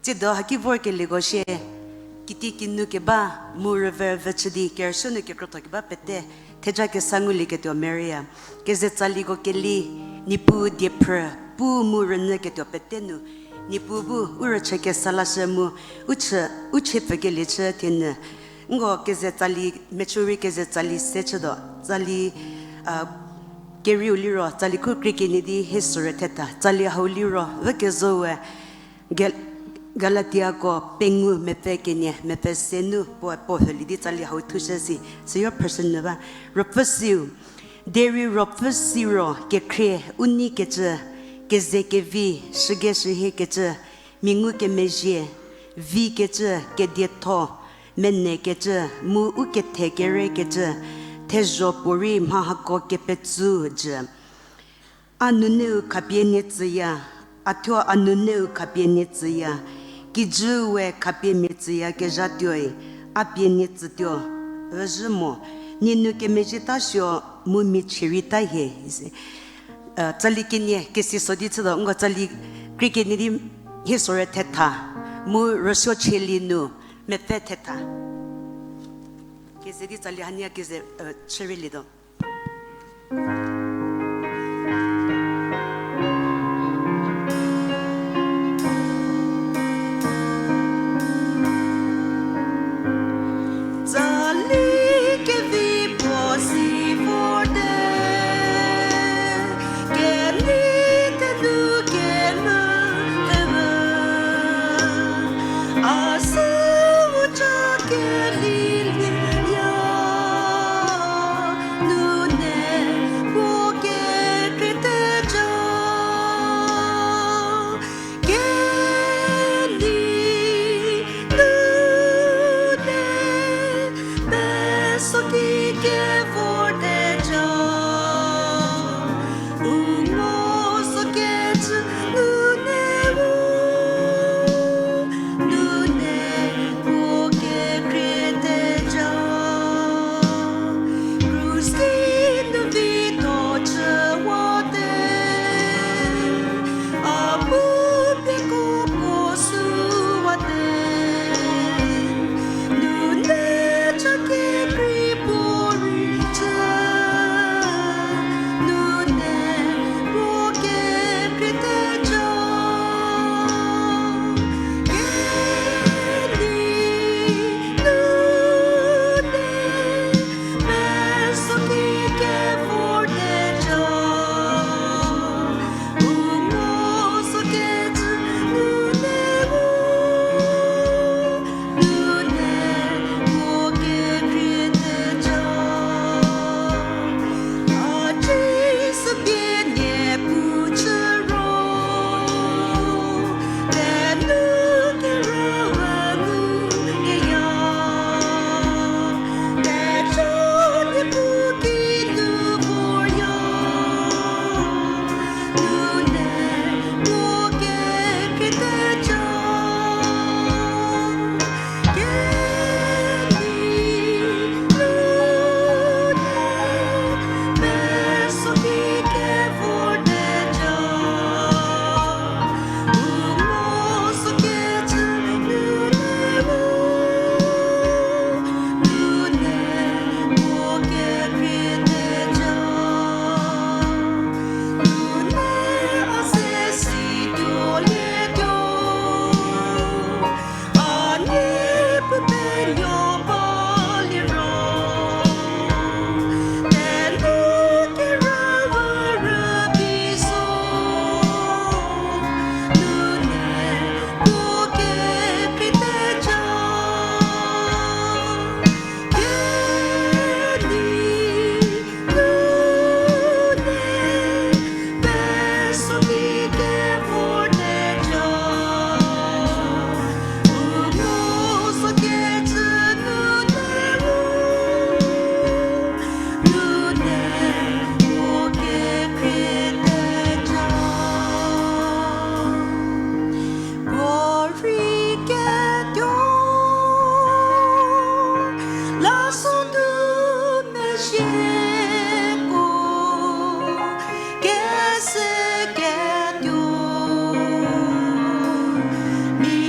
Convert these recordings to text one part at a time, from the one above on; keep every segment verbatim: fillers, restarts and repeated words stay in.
Siedo haki vorkelieko shie, kitiekinu keba, mu rüverüvü chü di kerüsuo nu kekrotho keba pete, theja kesa ngulieketuo Maria. Keze tsaliko keli, Niepuu diephrü, pu mu rünyüketuo pete nu, Niepuu bu u rüchü kesa lashü mu, u chü, u chie pfükelie chü thienyü. Nko keze tsali, mechü rei keze tsali se chütuo, tsali, a, kerieu liro, tsali khu krie kenie di hie sorü thetha, tsali hau liro, vü kezo we, Gal-, Galatiako pengou mepfü kenie, mepfü se nu puoe puo hülie di tsali hau thushü si, süyo phrüshünyü ba. Ruopfü siu, derei ruopfü siro kekhrie u neikecü, keze kevi, shüge shühiekecü, mia ngukemezhie, vikecü, kedietho, menekecü, mu u kethe kerekecü, thezho puorei mha hako kepetsü jü. A nuneu khapie nie tsüya, a thuo a nuneu khapie nie tsüya, kijüu we khapie mia tsüyakezha tuoi, a pie nie tsütuo, rüzhü mo, nie nou kemezhie ta suo, mu mia chie rei ta hie, isi. Tsali kenie kesi so di chütuo, nko tsali krie kenie di hie sorü thetha, mu rüsuo chielie nu mepfü thetha. Keze di tsali hanie keze, chürielietuo. Tsali kevi puo si vorte, kenei thenu kemvü, a süu ca kelilieya, nune puo kekreiteja. Kenei nune peso ki kevorteja, u ngo so kecü nune u, nune puo kekreiteja. Krus ki nu vito chüwate, a pu pie ko puo süwate, nune ca kekrei puo rei chü, nune puo kekreiteja. Kenei nune peso ki kevorteja, u ngo so kecü nune u, nune puo kekreiteja. A Jisu pie nie pu chü ro, thenu kerüwe nguya, theja Niepuu ki nu vorya, nune puo kekreiteja. Kenei nune peso ki kevorteja, u ngo so kecü nune u, nune puo kekreiteja. Nune a se situolietuo, a niepu penuo ba liro, thenu kerüwe rübei zo, nune puo kekreiteja. Kenei nune peso ki kevorteja, u ngo so kecü nune u, nune puo kekreiteja. Puorei ketuo la so nu mezhieko kese ketuo, mi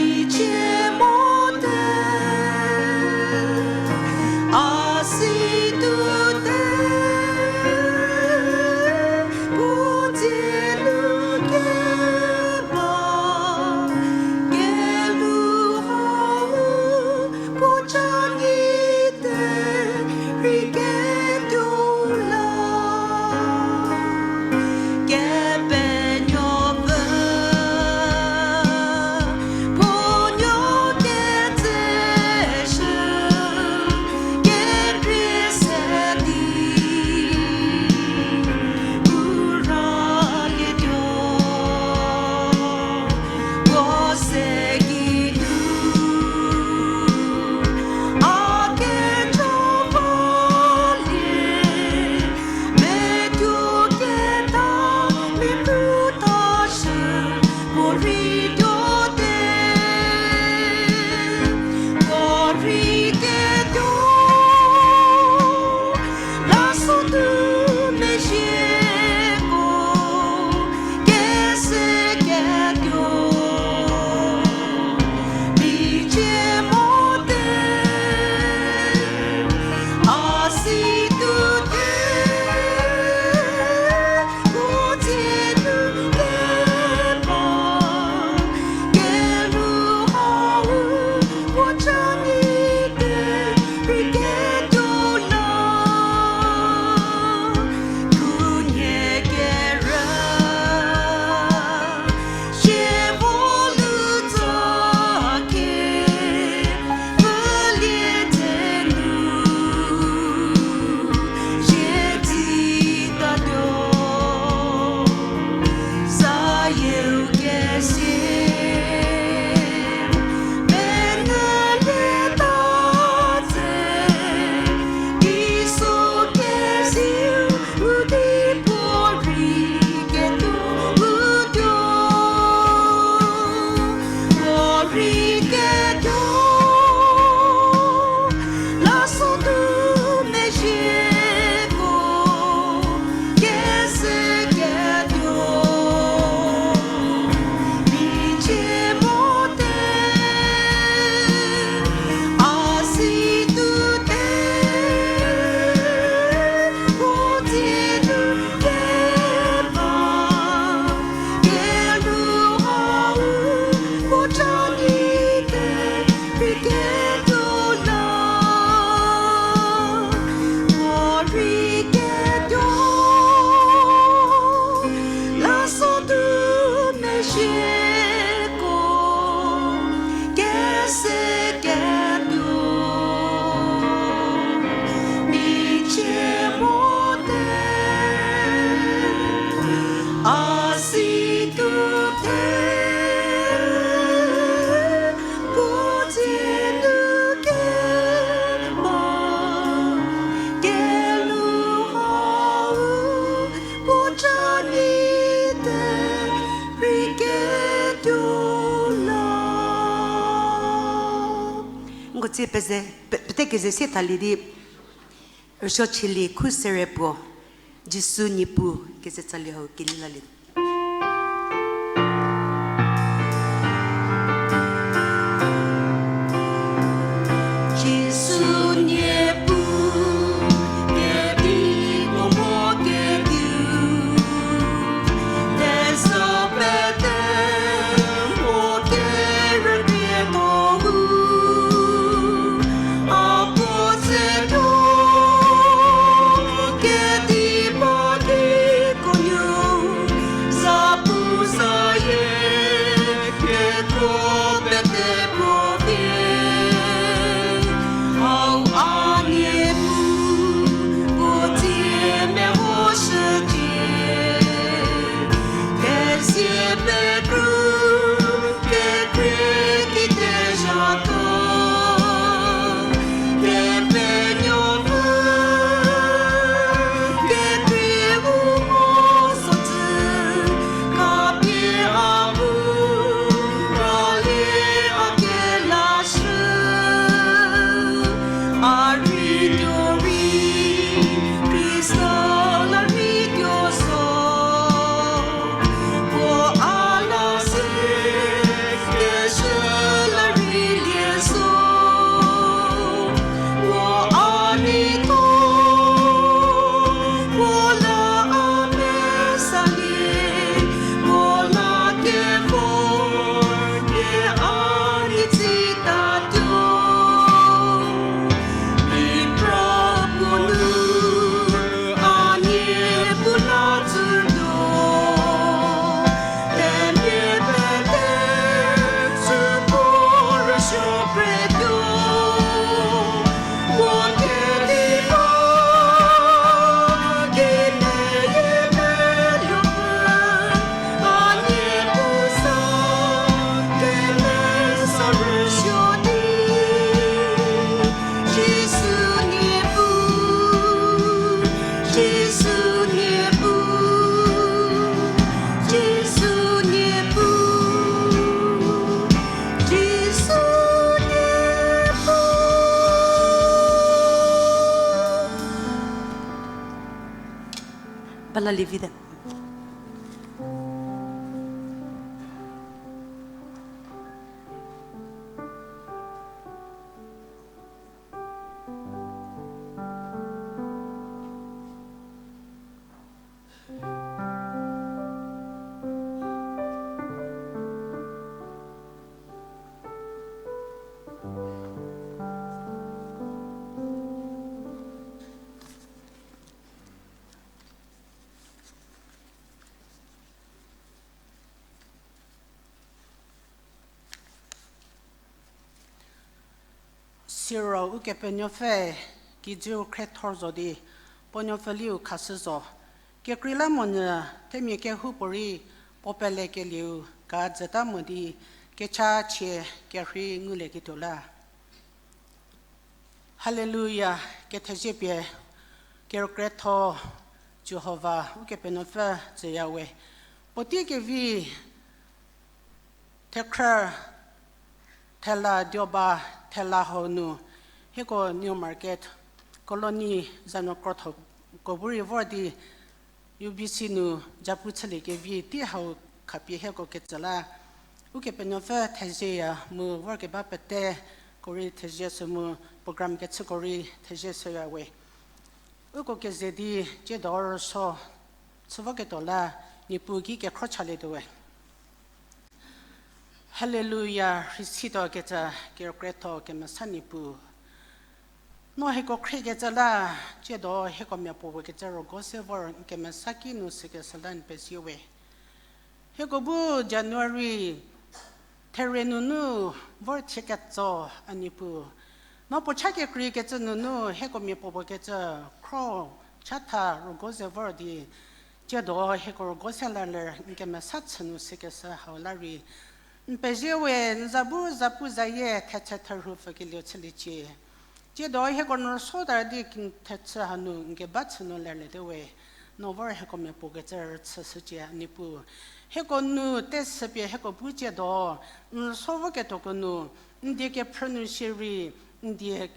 Peze, pe-, pete keze sie thalie di, rüsuo chülie khu sere puo, Jisu Niepuu keze tsalie hau keli lalie. Jisu Niepuu, kedipuo mo kediu, Bala Levi de. Siro Ukepenuopfü kijüu khriethor zo di, puo nuopfüliu khashü zo. Kekreilamonyü themia kehoupuorei puo pelekelieu ka dzüta mo di, kechachie kerhei ngulieketuo la. Haleluya, kethezie pie, kerükrietho Jihova Ukepenuopfü tsüyawe. Puotei kevi thekhrü thela dioba thela hau nu, hieko New Market Colony zanuo krotho ko bu rei vor di, U B C nu japu chüliekevi tei hau khapie hieko ketsü la, Ukepenuopfü thezieya mu vorkeba peteko rei thezie shü mu program kechüko rei thezie shüyawe. Uko keze di tsiedo rüso chü voketuo la, Niepuu ki kekhro chalietuowe. Haleluya, rhei situo kecü, kerükrietho kemesa Niepuu. No hieko khriekecü la, tsiedo hieko miapuopuo kecü rügo se vor n kemesa ki nu sükeshü la n pezie we. Hieko bu January therie nunu vor thie ketso a Niepuu. No puo cha kekreikecü nunu hieko miapuopuo kecü khro chatha rügo se vor di, tsiedo hieko rügo se la ler n kemesa chü nu sükeshü hau la rei n pezie we, n za bu zapuzayie thetse therhu pfükelieu chüliecie. Tsiedo hieko n rüso ta di n thechü hanu n keba chü nu lerliete we, no vor hieko miapuo kecü rüchüshücie a Niepuu. Hieko nu tesüpie hieko bu tsiedo n rüso voketuoko nu, n die kephrü nu shierei, n die,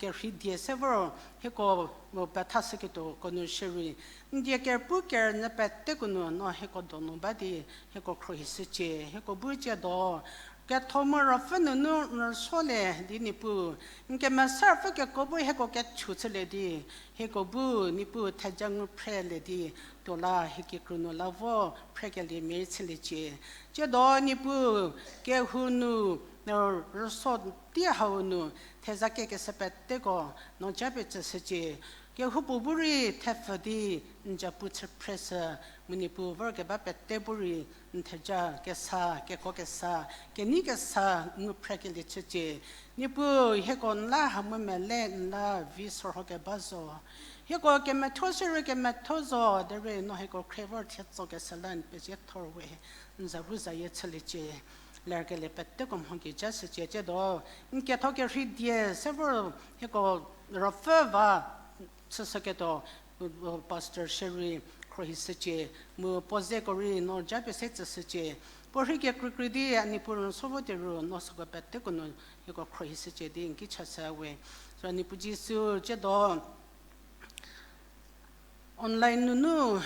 kerhei die se vor hieko, petha shüketuoko nu shierei, n die kerpu kerünyü peteko nu no hieko donu ba di, hieko khruohishücie, hieko bu tsiedo ketho mu ruopfü nunu n rüsuolie di Niepuu, n kemesapfü keko bu hieko kechu chülie di, hieko bu Niepuu theja ngu phrelie di, tuo la hie kikru nu la vo phrekelie mia rei chüliecie. Tsiedo Niepuu, kehou nu, rüsuo tei hau nu theza kekeshü peteko no japie tsüshücie. Kehoupuo bu rei thepfü di n zapu chü phreshü, mu Niepuu vorkeba pete bu rei n theja kesa, keko kesa, kenei kesa ngu phrekelie chücie. Niepuu, hieko n la ha mu mele n la vi sorho keba zo. Hieko kemethuo shierei kemethuo zo derei no hieko khrie vor thie tsokeshü la n pezie thor we, n za bu zayie chüliecie. Lerkelie peteko mho gei ja shücie. Tsiedo n ketho kerhei die se vor hieko ruopfü va chüshüketuo, pastor shierei khruohishücie, mu puo zeko rei no japie se tsüshücie. Puo rhei kekreikrei di a Niepuu rüsuo vo teru no süko peteko nu hieko khruohishücie di n ki chashü we. Süla Niepuu Jisu, tsiedo online nunu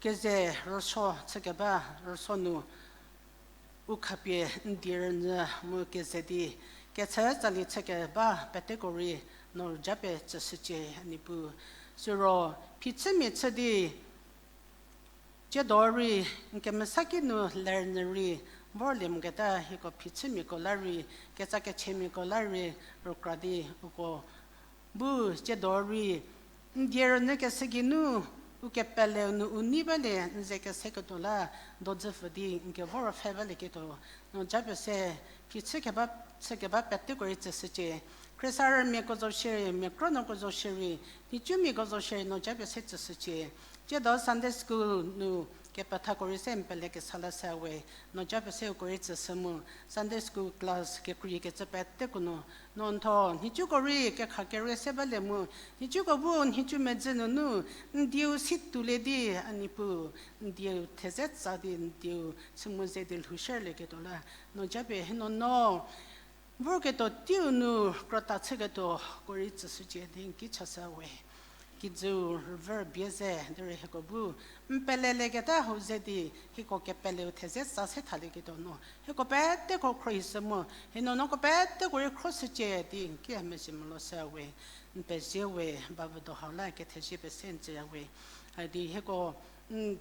keze rüsuo chükeba rüsuo nu u khapie n die rünyü mu keze di kechü tsali chükeba peteko rei no japie tsüshücie a Niepuu. Siro phichümia chü di tsiedo rei n kemesa ki nu lernyü rei vorlie moketa hieko phichümiako la rei, ketsa kechümiako la rei rükra di uko bu tsiedo rei n die rünyü keshü geinu u kepeleu nu u nei balie n ze keseketuo la dodzüpfü di n kevor pfhe balieketuo no japie se phichü keba, chükeba peteko rei tsüshücie. Khriesarümiako zo shierei, mia kro nuoko zo shierei, nhicumiako zo shierei no japie se tsüshücie. Tsiedo Sunday school nu kepethako rei se n pele kesa la se we, no japie se uko rei tsüshü mu Sunday school class kekreikecü peteko nu no n thuo nhicuko rei kekha kerie se balie mu, nhicuko bu nhicu medzi nunu n dieu si toulie di a Niepuu, n dieu theze tsa di n dieu chü mu ze di lhou shierlieketuo la no japie hie nuonuo vorketuo teiu nu krüta chüketuoko rei tsüshücie di n ki chashü we. Kijüu rüvü bie ze derei hieko bu n pelelieketa hau ze di hieko kepeleu theze tsa se thalieketuo no hieko peteko khruohishü mu hie nuonuoko peteko rei khruohishücie di n ki mezhie molo shü we. N pezie we, ba vüdo hau la kethezie pese n tsüya we. Hadi hieko n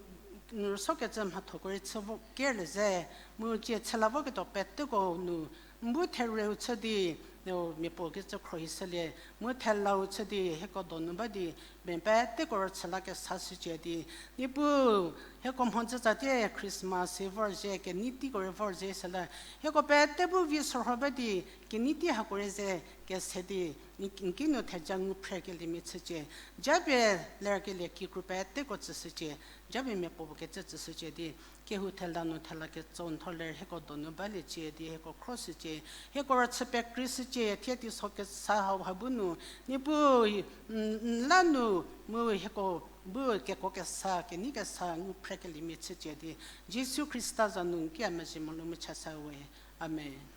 rüsuokecü mhathoko rei chü vo kerlie ze, mu cie chü la voketuo peteko nu n bu thereu chü di miapuo kecü khruohishülie mu thelau chü di hieko donu ba di mia peteko rüchü la kesa shücie di, Niepuu, hieko mhodzü tsatie Christmas vor ze kenei teiko rei vor ze süla hieko pete bu vi sorho ba di kenei tei hako rei ze kese di n ki nu theja ngu phrekeliemia chücie. Japie lerkelie kikru peteko tsüshücie. Japie miapuo puo kecü tsüshücie di kehou thela nu thela ketso n thuo ler hieko donu baliecie di hieko khruohishücie. Hieko rüchü pekreishücie, thie teiso kesa hau ha bu nu Niepuu, n la nu mu hieko bu keko kesa kenei kesa ngu phrekeliemia chücie di Jisu Khrista za nu n ki mezhie molo mu chashü we. Amen.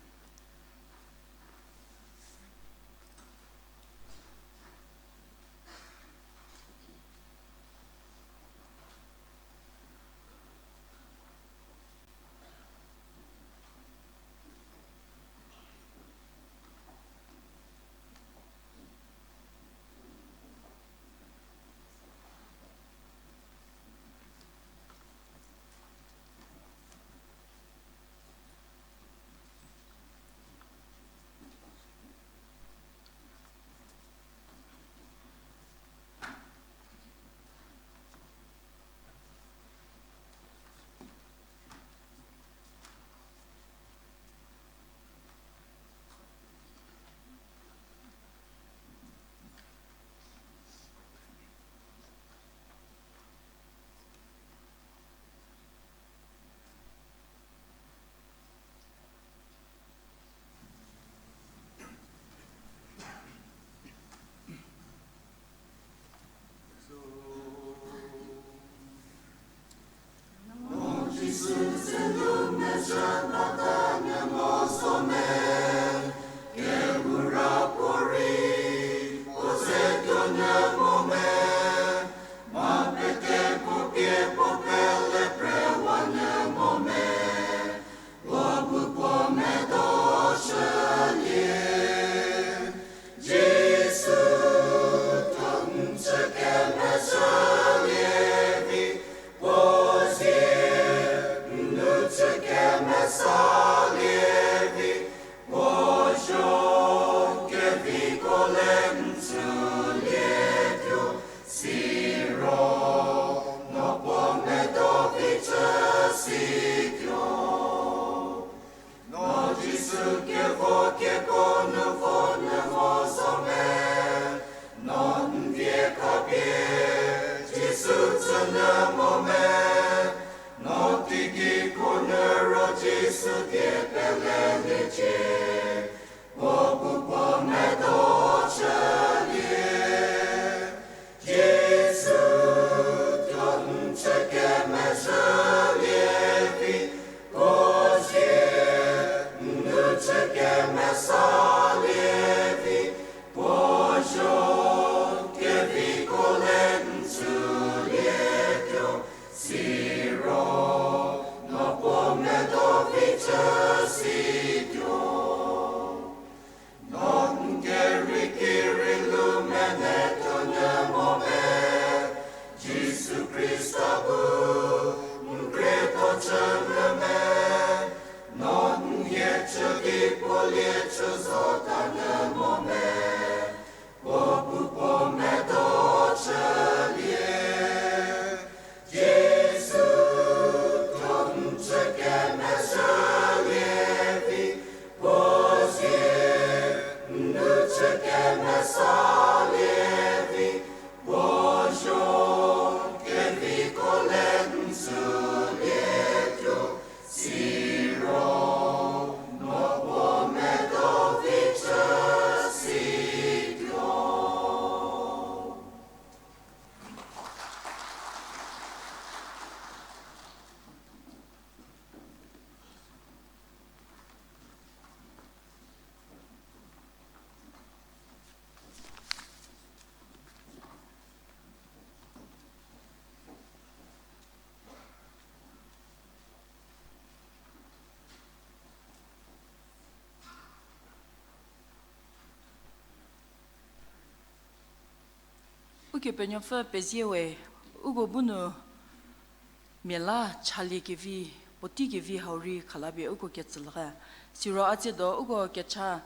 Nyü mo me, no teigei kho nyü ro Jisu die peleliecie, puo bu puo medo chülie. Jisu tuo n chü kemezhülie vi, puo zie n nu chü kemesalie vi, puo zo keviko le n tsülietuo, siro no puo medo vi chü situo. No n kerei ki rei lu menetuo nyü mo me, Jisu Khrista bu n khrietho chü nyü me, no n hie chü di puo lie chü zota nyü mo me, puo bu puo medo chülie. Jisu tuo n chü kemezhülie vi, puo zie n nu chü kemesalie vi, puo zo keviko le n tsülietuo, siro no puo medo vi chü situo. Ukepenuopfü pezie we, uko bu nu mia la chaliekevi, puotei kevi hau rei khalapie uko ketsülie. Siro a tsiedo uko kecha,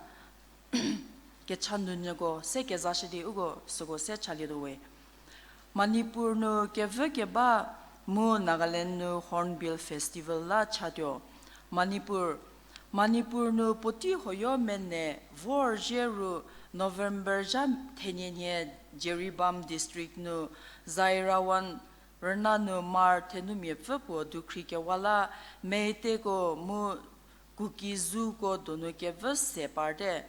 kecha nunyüko se kezashü di uko süko se chalietuo we. Manipur nu kevü keba mu Nagaland nu Hornbill Festival la chatuo. Manipur, Manipur nu puotei hoyo mene vorzhie ru November zha thenie nhie Jiribam District nu Zairawan rüna nu mar thenumia pfü puo dukhri kewa la Meiteiko mu Kuki-Zuko donu kevü se parte.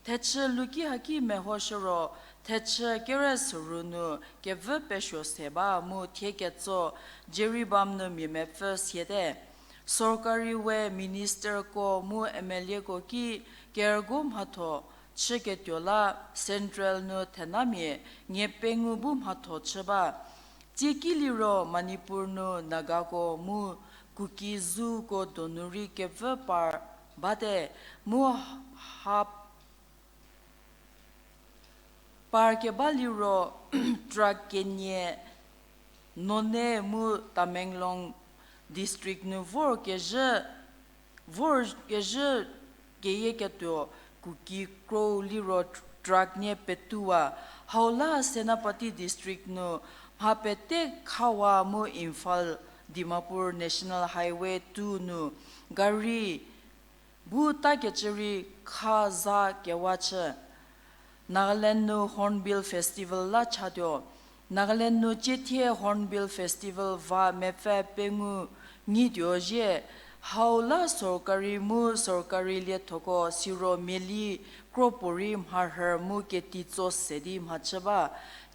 Thechü luki haki mehoshü ro, thechü kere soru nu kevü pesuo se ba mu thie ketso Jiribam nu mia mepfü siete. Sorkari we ministerko mu M L Ako ki kerügo mhatho chüketuo la Central nu thenamia nie pengou bu mhatho chü ba. Tsieki liro Manipur nu Nagako mu Kuki-Zuko donu rei kevü par bate mu ha par keba liro truck kenie Noney mu Tamenglong district nu vor kezhü, vor kezhü keyieketuo Kuki kro liro truck nie petuwa. Hau la Senapati district nu mha pete khawa mu Imphal Dimapur National Highway two nu gari bu takecü rei kha za kewa chü. Nagaland nu Hornbill Festival la chatuo. Nagaland nu ciethie Hornbill Festival va mepfü pengou nyituo zhie. Hau la sorkari mu sorkari liethoko siro miali kropuorei mharhü mu ketitso se di mhachü ba.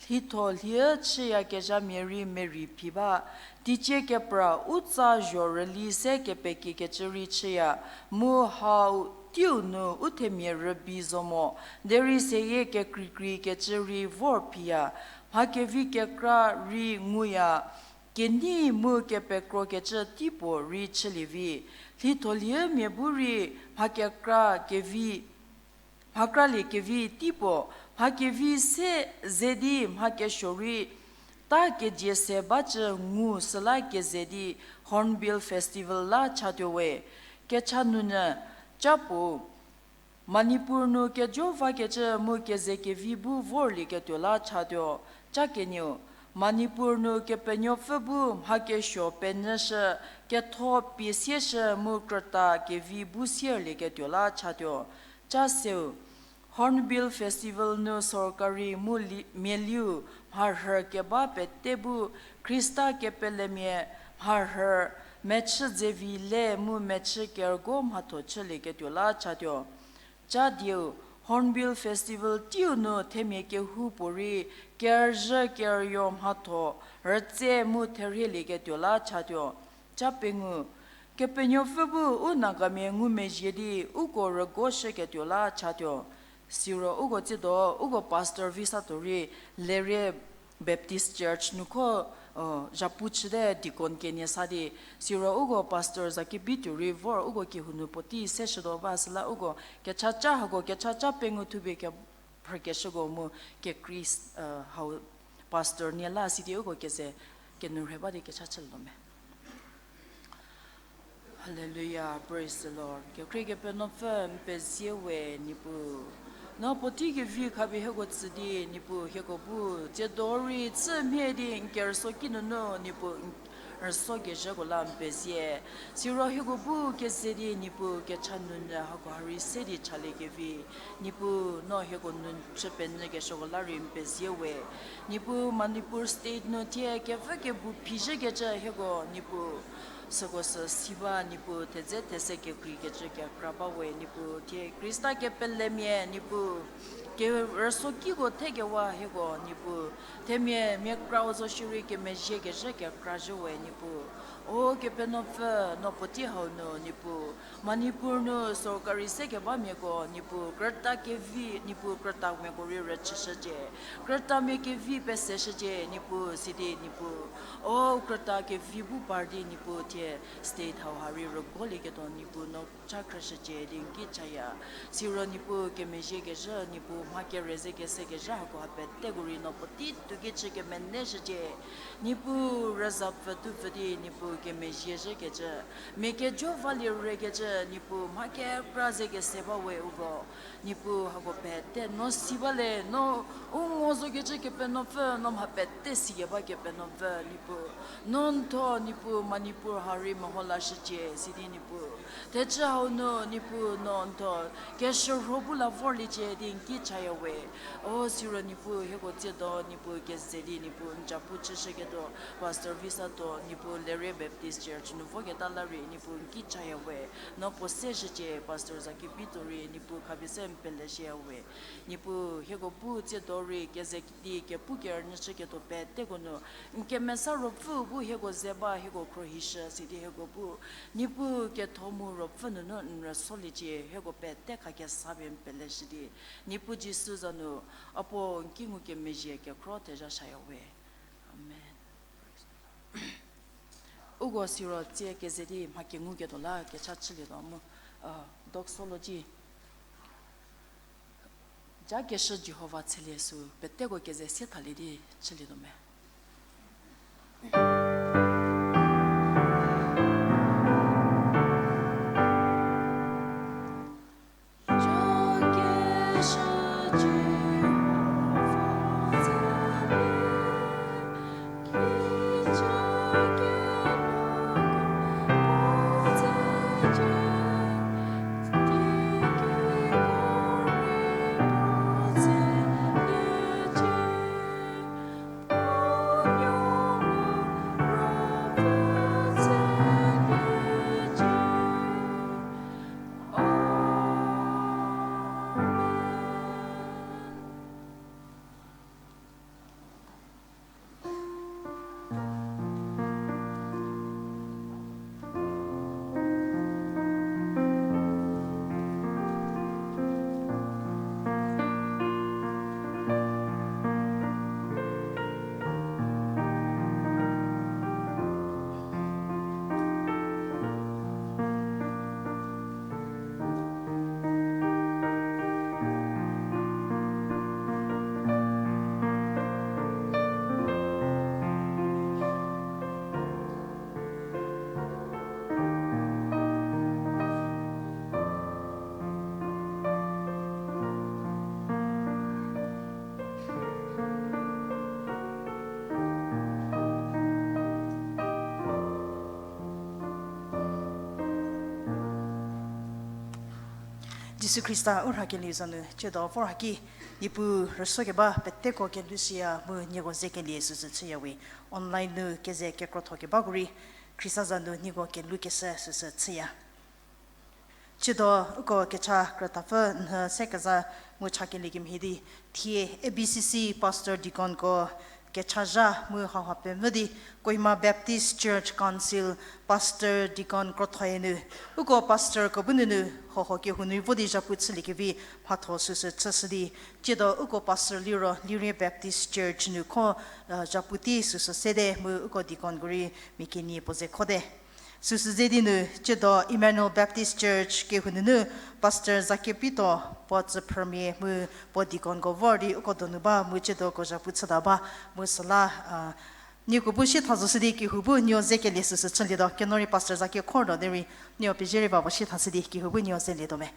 Lhitho lhie chüyakezhamia rei merei phi ba. Teicie kepra u tsa zho rüli se kepekiekecü rei chüya, mu hau teiu nu u themia rübei zo mo, derei seyie kekreikrei kecü rei vor phiya, mha kevi kekra rei nguya, kenei mu kepekrokecü teipuo rei chülie vi. Lhitho lhie mia bu rei mha kekra kevi mha kralie kevi teipuo, mha kevi se ze di mha kesuo rei ta kedzie se bacü ngu süla keze di Hornbill Festival la chatuo we. Kecha nunyü, capuo, Manipur nu kejo vakecü mu keze kevi bu vorlieketuo la chatuo. Ca kenieu, Manipur nu Kepenuopfü bu mha kesuo penyüshü, ketho pie sieshü mu krüta kevi bu sierlieketuo la chatuo. Ca seu, Hornbill Festival nu sorkari mu li-, mialiu mharhü keba pete bu Khrista kepelemia mharhü mechü dze vi le mu mechü kerügo mhatho chülieketuo la chatuo. Ca dieu, Hornbill Festival teiu nu themia kehoupuorei kerüzhü kerüyo mhatho rütse mu therhielieketuo la chatuo. Ca pengou, Kepenuopfü bu u Nagamia ngumezhie di uko rügoshüketuo la chatuo. Siro uko tsiedo, uko pastor visa tuo rei Lerie Baptist Church nu kho, zhapu chüte deacon kenie sa di, siro uko pastor Zakebi tuo rei vor uko kehou nu puotei seshütuo ba süla uko kechaca hako kechaca pengou thupie kephrükeshüko mu kekrei, hau pastor nie la sidi uko keze kenourhe ba di kecha chütuo me. Hallelujah, praise the Lord. Kekhrie Kepenuopfü n pezie we Niepuu. No puotei kevi khapie hieko tsü di Niepuu hieko bu tsiedo rei chü mhie di n kerüsuoki nunu Niepuu n rüsuokezhüko la n pezie. Siro hieko bu keze di Niepuu kecha nunyü hako ha rei se di chaliekevi Niepuu no hieko nu chü penyükeshüko la rei n pezie we. Niepuu Manipur State nu thie kevü kebu phizhükecü hieko Niepuu süko sü si ba Niepuu thedze these kekreikecü kekra ba we Niepuu thie Khrista kepelemia Niepuu kerüsuokiko thekewa hieko Niepuu themia mia krau zo shierei kemezhiekezhü kekra zhü we Niepuu. O Kepenuopfü no puotei hau nu Niepuu Manipur nu sorkari se kebamiako Niepuu krüta kevi Niepuu krütamiako rei rüchüshücie. Krütamia kevi peseshücie Niepuu sidi Niepuu. O krüta kevi bu par di Niepuu thie state hau ha rei rügolieketuo Niepuu no cha khrüshücie di n ki chaya. Siro Niepuu kemezhiekezhü Niepuu mha kere ze kesekezhü hako ha peteko rei no puotei tuki chü kemeneshücie. Niepuu rüzapfü tupfü di Niepuu kemezhie zhükecü, mia kejo valie rekecü Niepuu mha kekra ze kese ba we uko. Niepuu hako pete no si ba le, no u ngo zokecü Kepenuopfü, no mha pete sikeba Kepenuopfü Niepuu. No n tho Niepuu Manipur ha rei meho lashücie sidi Niepuu thechü hau nu Niepuu no n tho keshürho bu la vorliecie di n ki chaya we. O siro Niepuu hieko tsiedo Niepuu keze di Niepuu n japu chüshüketuo pastor visa tuo Niepuu Lerie Baptist Church nu voketa la rei Niepuu n ki chaya we. No puo seshücie pastor Zakebi tuo rei Niepuu khapie se n peleshüya we. Niepuu hieko bu tsiedo rei keze di kepu kerünyü chüketuo peteko nu n kemesa ruopfü bu hieko ze ba hieko khruohishü sidi hieko bu Niepuu ketho mu ruopfü nunu n rüsuoliecie hieko pete khakesa pie n peleshü di Niepuu Jisu za nu a puo n ki ngukemezhie kekhro thezha shaya we. Amen. Uko siro tsie keze di mha kenguketuo la kecha chülietuo mu, doxology. Jakeshü Jihova tshelie sü peteko keze sie thalie di chülietuo me. Jisu Khrista u rhakelieu za nu, tsiedo vor haki, Niepuu rüsuo keba peteko kelushüya mu nieko ze kelie süsü chüyawe, online nu keze kekrotho kebako rei, Khrista za nu nieko kelukeshü süsü chüya. Tsiedo uko kecha krütapfü nhü se keza mu cha kelie kemhie di, thie A B C C Pastor Deaconko kechazha mu hauha pemvü di, Kohima Baptist Church Council Pastor Deacon krothoe nu, uko pastorko bu nunu hoho kehou nu vo di zhapu chüliekevi mhatho süsü chüshü di, tsiedo uko pastor liro Lirie Baptist Church nu kho, zhapu tei süsü sede mu uko deaconko rei mia kenie puo ze khode. Süsü ze di nu, tsiedo Emmanuel Baptist Church kehou nunu Pastor Zakepito puo tsüphrümia mu puo deaconko vor di uko donu ba mu tsiedoko zhapu chüta ba mu süla, nieko bu sie tha zoshü di kehou bu nieko ze kelie süsü chülietuo, keno rei Pastor Zake khor tuo derei, nieko pezie rei ba puo sie thashü di kehou bu nieko zelietuo me.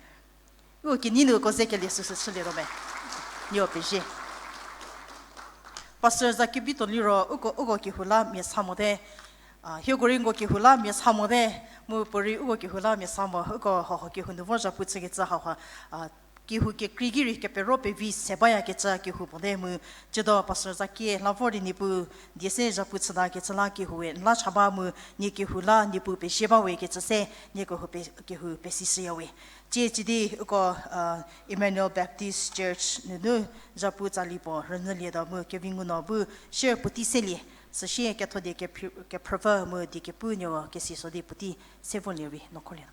Uko kenei nu uko ze kelie süsü chülietuo me. Nieko pezie. Pastor Zakepito liro uko, uko kehou la mia sa mote. Hieko rei nko kehou la mia sa mote. Mu puorei uko kehou la mia sa mo, uko hoho kehou nu vor zhapu chükecü hauha, kehou kekrei ki rei kepero pevi se bayakecü kehou mote mu, tsiedo Pastor Zake la vor di Niepuu die se zhapu chütakecü la kehoue n la cha ba mu, nie kehou la Niepuu pezie bawe kecü se, nie kehou pe-, kehou pesishüyawe. Tsie tsidi uko, Emmanuel Baptist Church nunu zhapu tsali puo rünyülietuo mu kevinguno bu share puotei selie, süsie ketho die kephrüpfü mu die kepu nieko kesiso di puotei se volie rei no khorlie.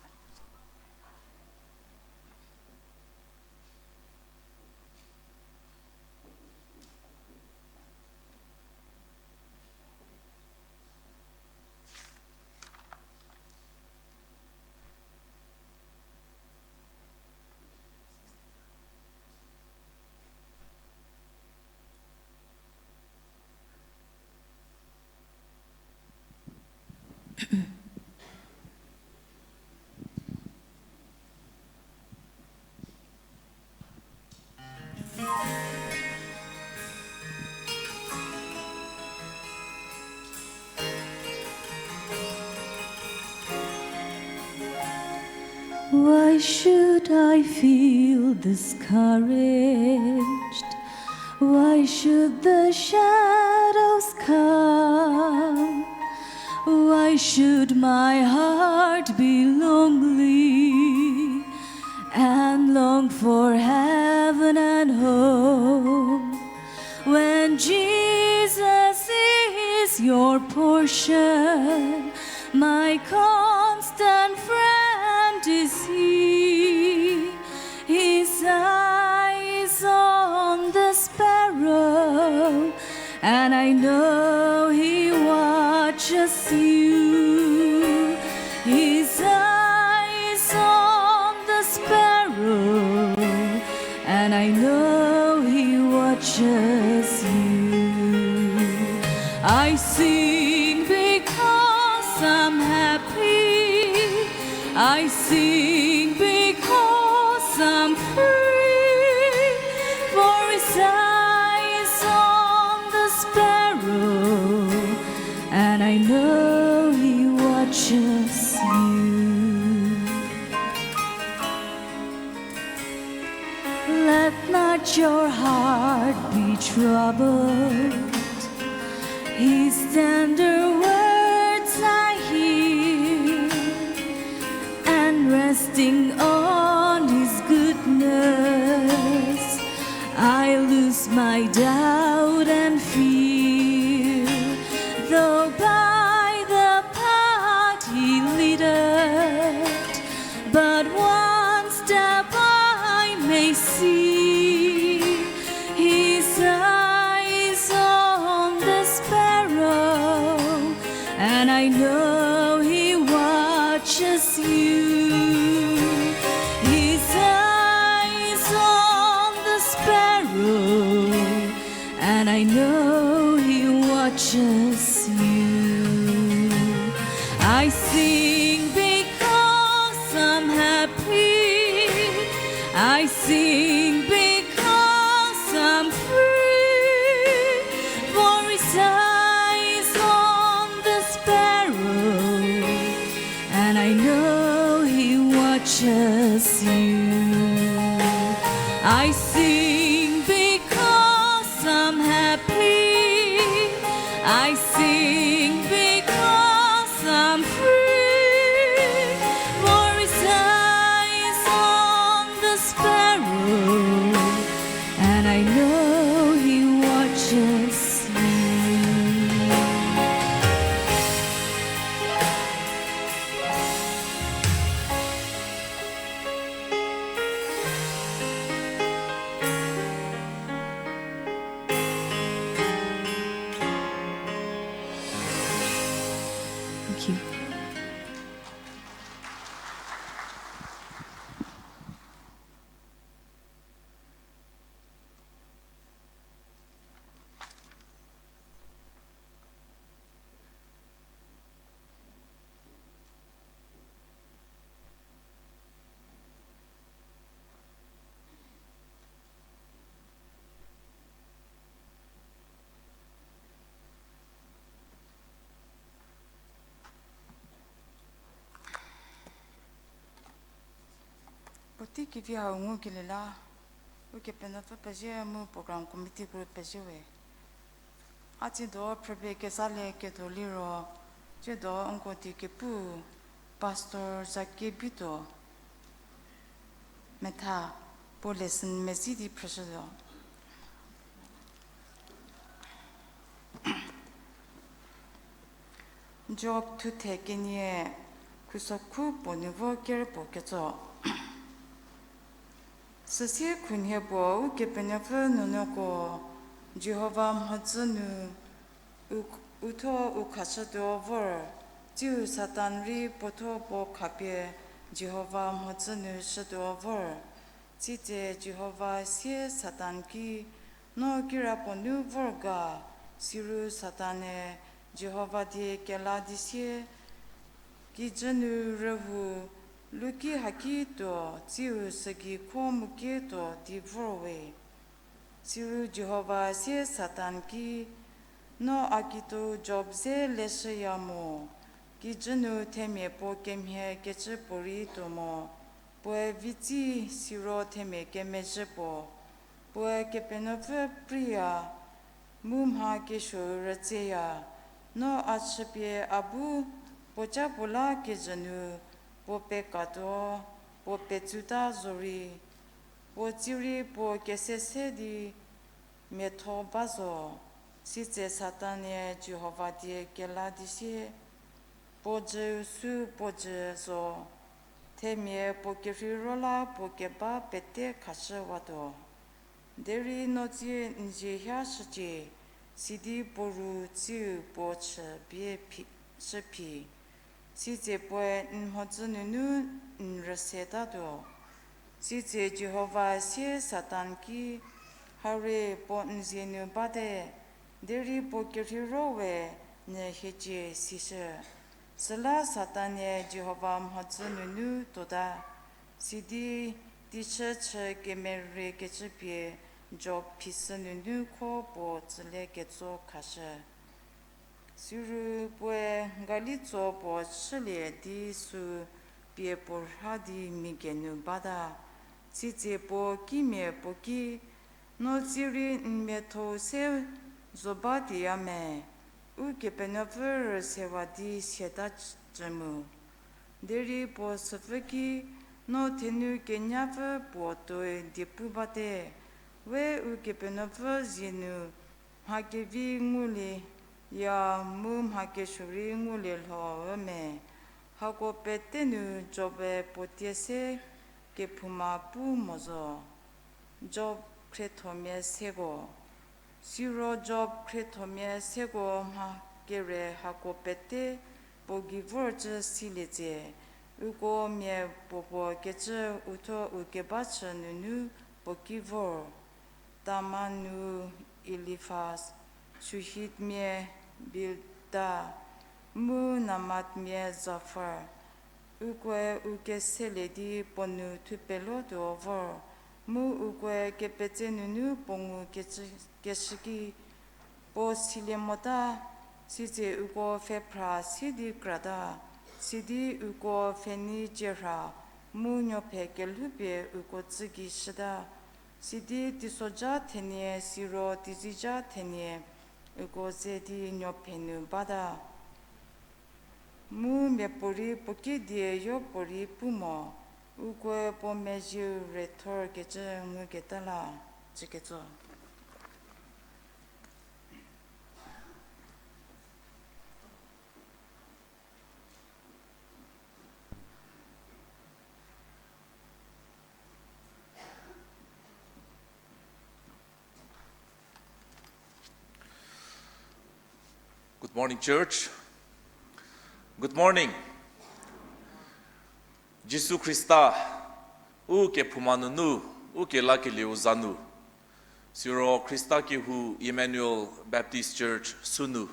Why should I feel discouraged? Why should the shadows come? Why should my heart be lonely and long for heaven and home, when Jesus is your portion, my constant friend is He. His eye is on the sparrow, and I know He watches you. His eye is on the sparrow, and I know He watches you. I sing because I'm happy. I sing because I'm free. For His eye is on the sparrow, and I know He watches you. Let not your heart be troubled. His tender words I hear, and resting on His goodness, I lose my doubt and fear. Though by the path He leadeth, but one step I may see. His eye is on the sparrow, and I know He watches you. His eye is on the sparrow, and I know He watches you. I sing because I'm happy. I sing because I'm free. For His eye is on the sparrow, and I know He watches you. I sing because I'm free, for his eye is on the sparrow, and I know he watches me. Thank you. Puotei kevi hau ngukelie la, Ukepenuopfü pezie mu program committee ko rei pezie we. A tsiedo phrüpie kezalieketuo liro, tsiedo nko di kepu Pastor Zake Bituo metha puo lesson medzi di phrüshütuo. Job thuthe kenie, khusokhu puo nu vo ker puo ketso. Süsie khunhie puo Ukepenuopfü nuonuoko Jihova mhodzü nu u, u thuo u khashütuo vor, tsiu Satan rei puo thuo puo khapie Jihova mhodzü nu shütuo vor. Sitse Jihova sie Satan ki, No kirapuo nu vor ga? Siru Satan-e Jihova die kela di sie, Kijü nu rühou luki haki tuo, tsiu sügei kho mu kie tuo di vor we. Siru Jihova sie Satan ki, No a kituo Job ze leshüya mo? Kijü nu themia puo kemhie kecü puorei tuo mo, puoe vitsi siro themia kemezhü puo, puoe Kepenuopfü preiya, mu mha kesuou rütseya. No a chüpie a bu puoca puo la kijü nu puo pekatuo, puo petsuta zorei, puo tsirei puo kese se di miatho ba zo. Sitse Satan-e Jihova die kela di sie, Puo jüu sü puo jü zo, themia puo kerheiro la puo keba pete khashüwatuo. Derei no tsie n zie hia shücie, sidi puo ru tsiu puo chü bie phi, shüphi. Sitse puoe n mhodzü nunu n rüsetatuo. Sitse Jihova sie Satan ki, Harie, puo n zie nu bate, derei puo kerheiro we nyü hiecie, sishü. Süla Satan-e Jihova mhodzü nunu tuota, sidi teichü chü kemerie kecü pie Job phisü nunu kho puo tsülie ketso khashü. Siro puoe galitso puo chülie di sü pie puo rha di mia gei nu bata. Sitse puo kimia puo ki, No tsirei n miatho se zo ba tiya me? Ukepenuopfü rüsewa di siata cü mu. Derei puo süpfü ki, No thenu kenyapfü puo tuoi diepu bate, we Ukepenuopfü zie nu mha kevi ngulieya mu mha kesuo rei ngulie lho ü me? Hako pete nu Job-e puo tie se kephouma pu mo zo. Job khriethomia seko. Siro Job khriethomia seko mha kere hako pete puo gei vorcü silie tse, uko mia puopuo kecü uthuo u keba chü nunu puo ki vor. Teman nu Elifaz, Suhitmia Bilda, mu Namatmia Zofar. Ukoe u keselie di puo nu thupelo tuo vor, mu ukoe kepetse nunu puo ngu kecü, keshü ki, puo silie mota, sitse uko pfhephra si di krata, sidi uko pfheni cie rha, mu nuophe kelhoupie uko tsü gei shüta, sidi teisoja thenie siro teizija thenie, uko ze di nuophe nu bata. Mu miapuorei puo kidie yopuorei pu mo, ukoe puo mezhieu rethorkecü nguketa la, cüketso. Good morning, church. Good morning. Jisu Khrista, u kephouma nunu, u kelakelieu za nu, siro Khrista kehou Emmanuel Baptist Church sünu,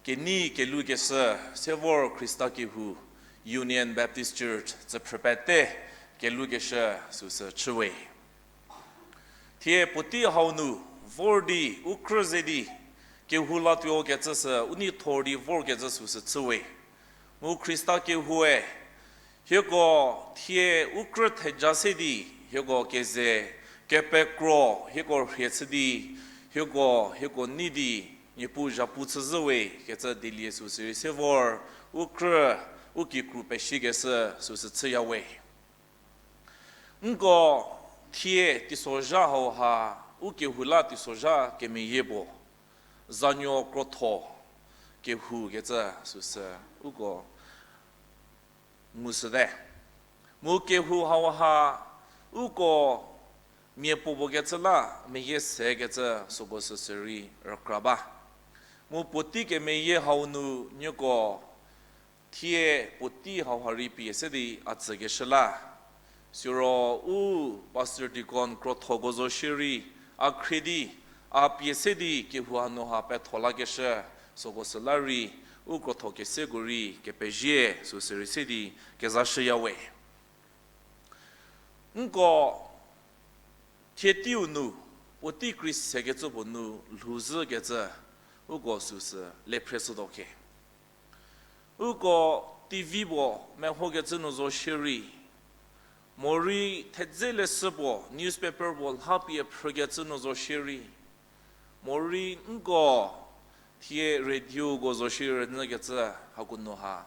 kenei kelukeshü se vor Khrista kehou Union Baptist Church tsüphrü pete kelukeshü süsü chüwe. Thie puotei hau nu vor di, u krü ze di, kehou latuo kecü sü u nei thor di vorkecü süsü chüwe. Mu Khrista kehoue, hieko thie u krü theja se di, hieko keze, kepekro, hieko rhie chü di, hieko, hieko nei di, Niepuu zhapu chüzhüwe kecü dielie süsü rei se vor, u krü, u kikru peshikeshü süsü chüyawe. Nko thie teisozha hauha, u kehou la teisozha kemeyie puo, zanuo krotho kehou kecü süsü uko ngushüte. Mu kehou hauha uko mia puopuo kecü la meyie sekecü süko süsü rei rükra ba. Mu puotei kemeyie hau nu nieko thie puotei hauha rei pie se di a tsükeshü la. Siro u Pastor Deacon krothoko zo shierei, a khrie di, a pie se di kehou hanu ha petho lakeshü, süko süla rei, u krotho keseko rei kepezie süsü rei se di kezashüyawe. Nko thie teiu nu, puotei kri sekecü puo nu lhouzhükecü, uko süsü le phre shütuo khe. Uko T V puo mehokecü nu zo shierei, morei thedze leshü puo, newspaper puo lha pie phrükecü nu zo shierei, morei nko thie radioko zo shierei rünyükecü hako nu ha,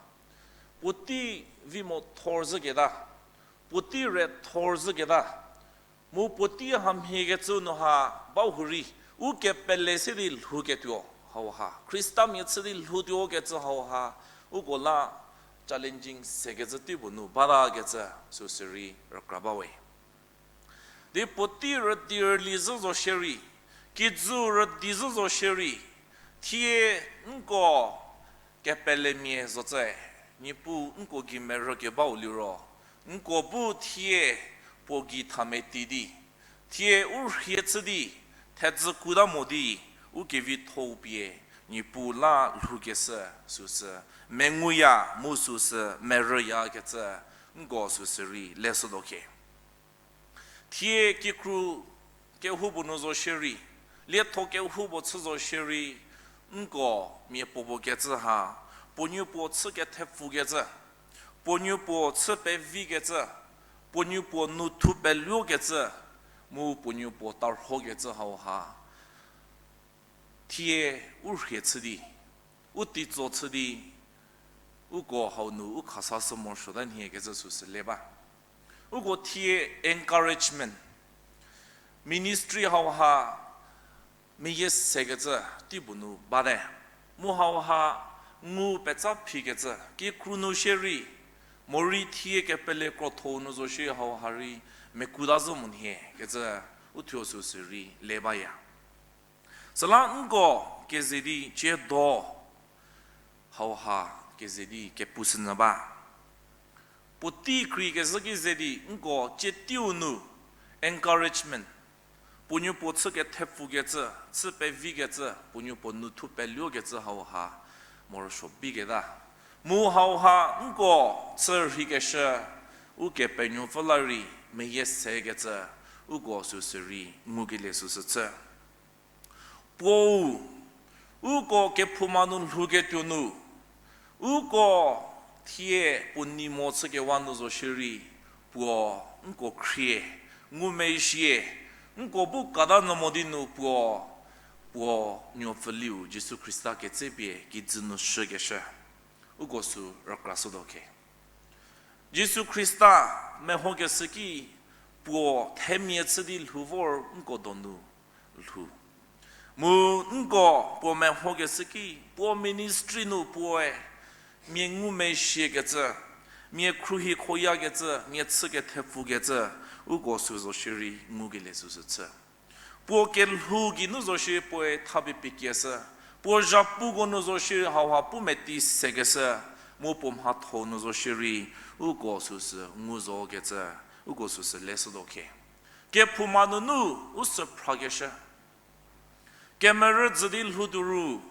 puotei vi mo thor zhüketa, puotei re thor zhüketa, mu puotei hamhiekecü nu ha bahurei, u kepele se di lhouketuo hauha, Khristamia chü di lhoutuo kecü hauha, uko la challenging sekecü teipuo nu batakecü süsü rei rükra bawe. Di puotei rüdi rüli zhü zo shierei, kijü rüdi zhü zo shierei, thie nko kepelemia zocü, Niepuu nko gei merü kebau liro, nko bu thie puo gei tha meti di, thie u rhie chü di, thedzü kuta mo di, u kevitho-u pie, Niepuu la lhoukeshü süsü, menguya mu süsü merüyakecü, nko süsü rei leshütuo khe. Thie kikru kehoupuo nu zo shierei, lietho kehoupuo chü zo shierei, nko mia puopuo kecü ha, puo nuopuo chü kethepfukecü, puo nuopuo chü pevikecü, puo nuopuo nu thu peluokecü, mu puo nuopuo tarhokecü hauha, thie u rhie chü di, u teitso chü di, uko hau nu u khasashü morosuota nhie kecü süsü le ba. Uko thie encouragement, ministry hauha meyie sekecü teipuo nu bate. Mu hauha ngu petsa phikecü, kikru nu shierei, morei thie kepele krotho nu zo shie hauha rei mekuta zhü mo nhie kecü uthuo süsü rei le baya. Süla nko keze di ciedo hauha keze di kepushünyü ba. Puotei kri kezhü ki ze di nko cie teiu nu encouragement, puo nuopuo chü kethepfukecü, chü pevikecü, puo nuopuo nu thu peluokecü hauha morosuo biketa. Mu hauha nko chü rheikeshü, Ukepenuopfü la rei meyie sekecü, uko süsü rei ngukelie süsü chü. Puou, uko kephouma nu lhouketuo nu, uko thie puo nei mo chükewa nu zo shierei, puo nko khrie, ngumezhie, nko bu kata nyü mo di nu puo puo nuopfüliu Jisu Khrista ketsepie kijü nu shükeshü, uko sü rükrashütuo khe. Jisu Khrista mehokeshü ki puo themia chü di lhou vor nko donu lhou. Mu nko puo mehokeshü ki puo ministry nu puoe mia ngumezhiekecü, mia khruohi khoyakecü, mia chü kethepfukecü, uko sü zo shierei ngukelie süsü chü. Puo kelhou geinu zo shierei puoe thapie piekeshü, puo zhapuko nu zo shierei hauha pu meti sekeshü, mu puo mhatho nu zo shierei uko süsü ngu zokecü, uko süsü leshütuo khe. Kephouma nunu u sü phrakeshü. Kemerü dzü di lhou tuo ru,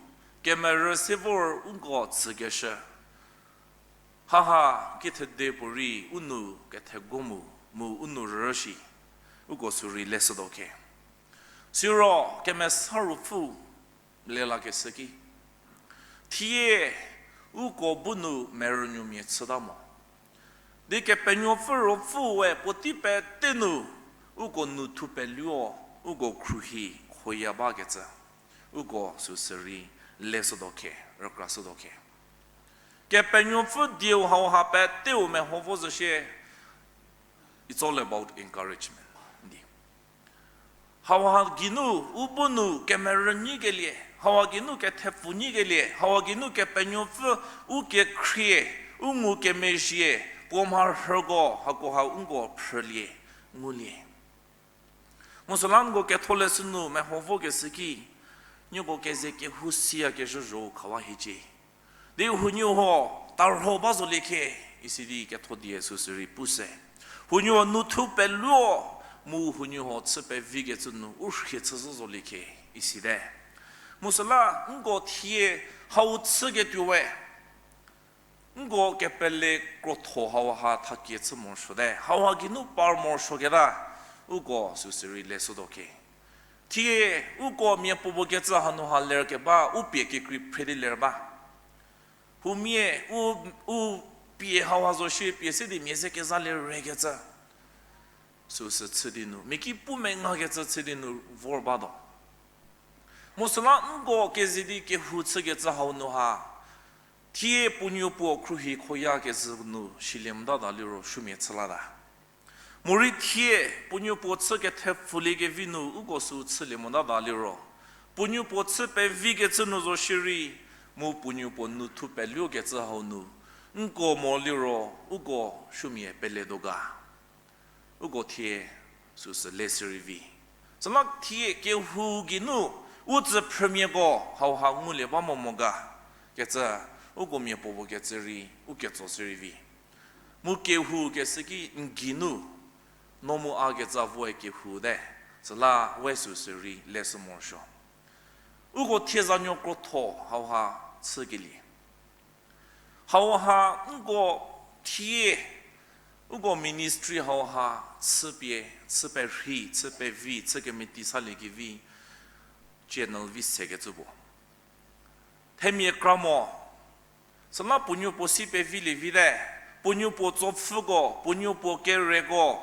kemerü se vor uko tsükeshü. Haha, kithede puorei u nou kethego mu, mu u nou rüshü, uko sü rei leshütuo khe. Siro kemesa ruopfü lelakeshü ki, thie uko bu nu merünuomia chüta mo. Di Kepenuopfü Ruopfüe puotei pete nu uko nou thu peluo, uko khruohi khoya bakecü, uko süsü rei leshütuo khe, rükrashütuo khe. Kepenuopfü dieu hauha peteu meho vo zo shie, it's all about encouragement di. Hauha geinu u bu nu kemerü nyikelie, hauha geinu kethepfu nyikelie, hauha geinu Kepenuopfü u kekhrie, u ngukemezhie, puo mharhüko hakoha uko phrülie, ngulie. Mu süla nko ketholeshü nu meho vokeshü ki, nieko keze kehou siyakezhü zho khawa hiecie. Di hunuo huo tarho ba zolie khe, isi di ketho die süsü rei pu se. Hunuo nou thu peluo, mu hunuo huo chü pevikecü nu u rhie chüzhü zolie khe, isi te. Mu süla nko thie hau chüketuo we, nko kepele krotho hauha thakie chü morosuote, hauha geinu par morosuoketa, uko süsü rei leshütuo khe. Thie uko miapuopuo kecü hanu ha lerkeba u pie kekrei phre di ler ba. Huomia u, u pie hauha zo shie pie se di mia ze kezalie rekecü, süsü chü di nu mia ki pu mengakecü chü di nu vor batuo. Mu süla nko keze di kehou chükecü hau nu ha, thie puonuo puo khruohi khoyakezhü nu silie motata liro shümia chü lata. Morei thie puonuo puo chü kethepfuliekevi nu uko sü chülie motata liro, puonuo puo chü pevikecü nu zo shierei, mu puonuo puo nou thu peluokecü hau nu, nko mo liro uko shümia peletuo ga. Uko thie süsü leshü rei vi. Süla thie kehou geinu u tsü phrümiako hauha ngulie ba mo mo ga kecü, uko miapuopuo kecü rei u ketso shü rei vi. Mu kehou keshü ki n geinu, no mu a kecü voe kehou te, süla we süsü rei leshü morosuo. Uko thie zanuo krotho hauha chükelie. Hauha nko thie, uko ministry hauha chüpie, chü perhei, chü pevi, chü kemeti saliekevi, channel vi sekecü puo. Themia kra mo, süla puonuo puo si pevilie vite, puonuo puo tsopfüko, puonuo puo kereko,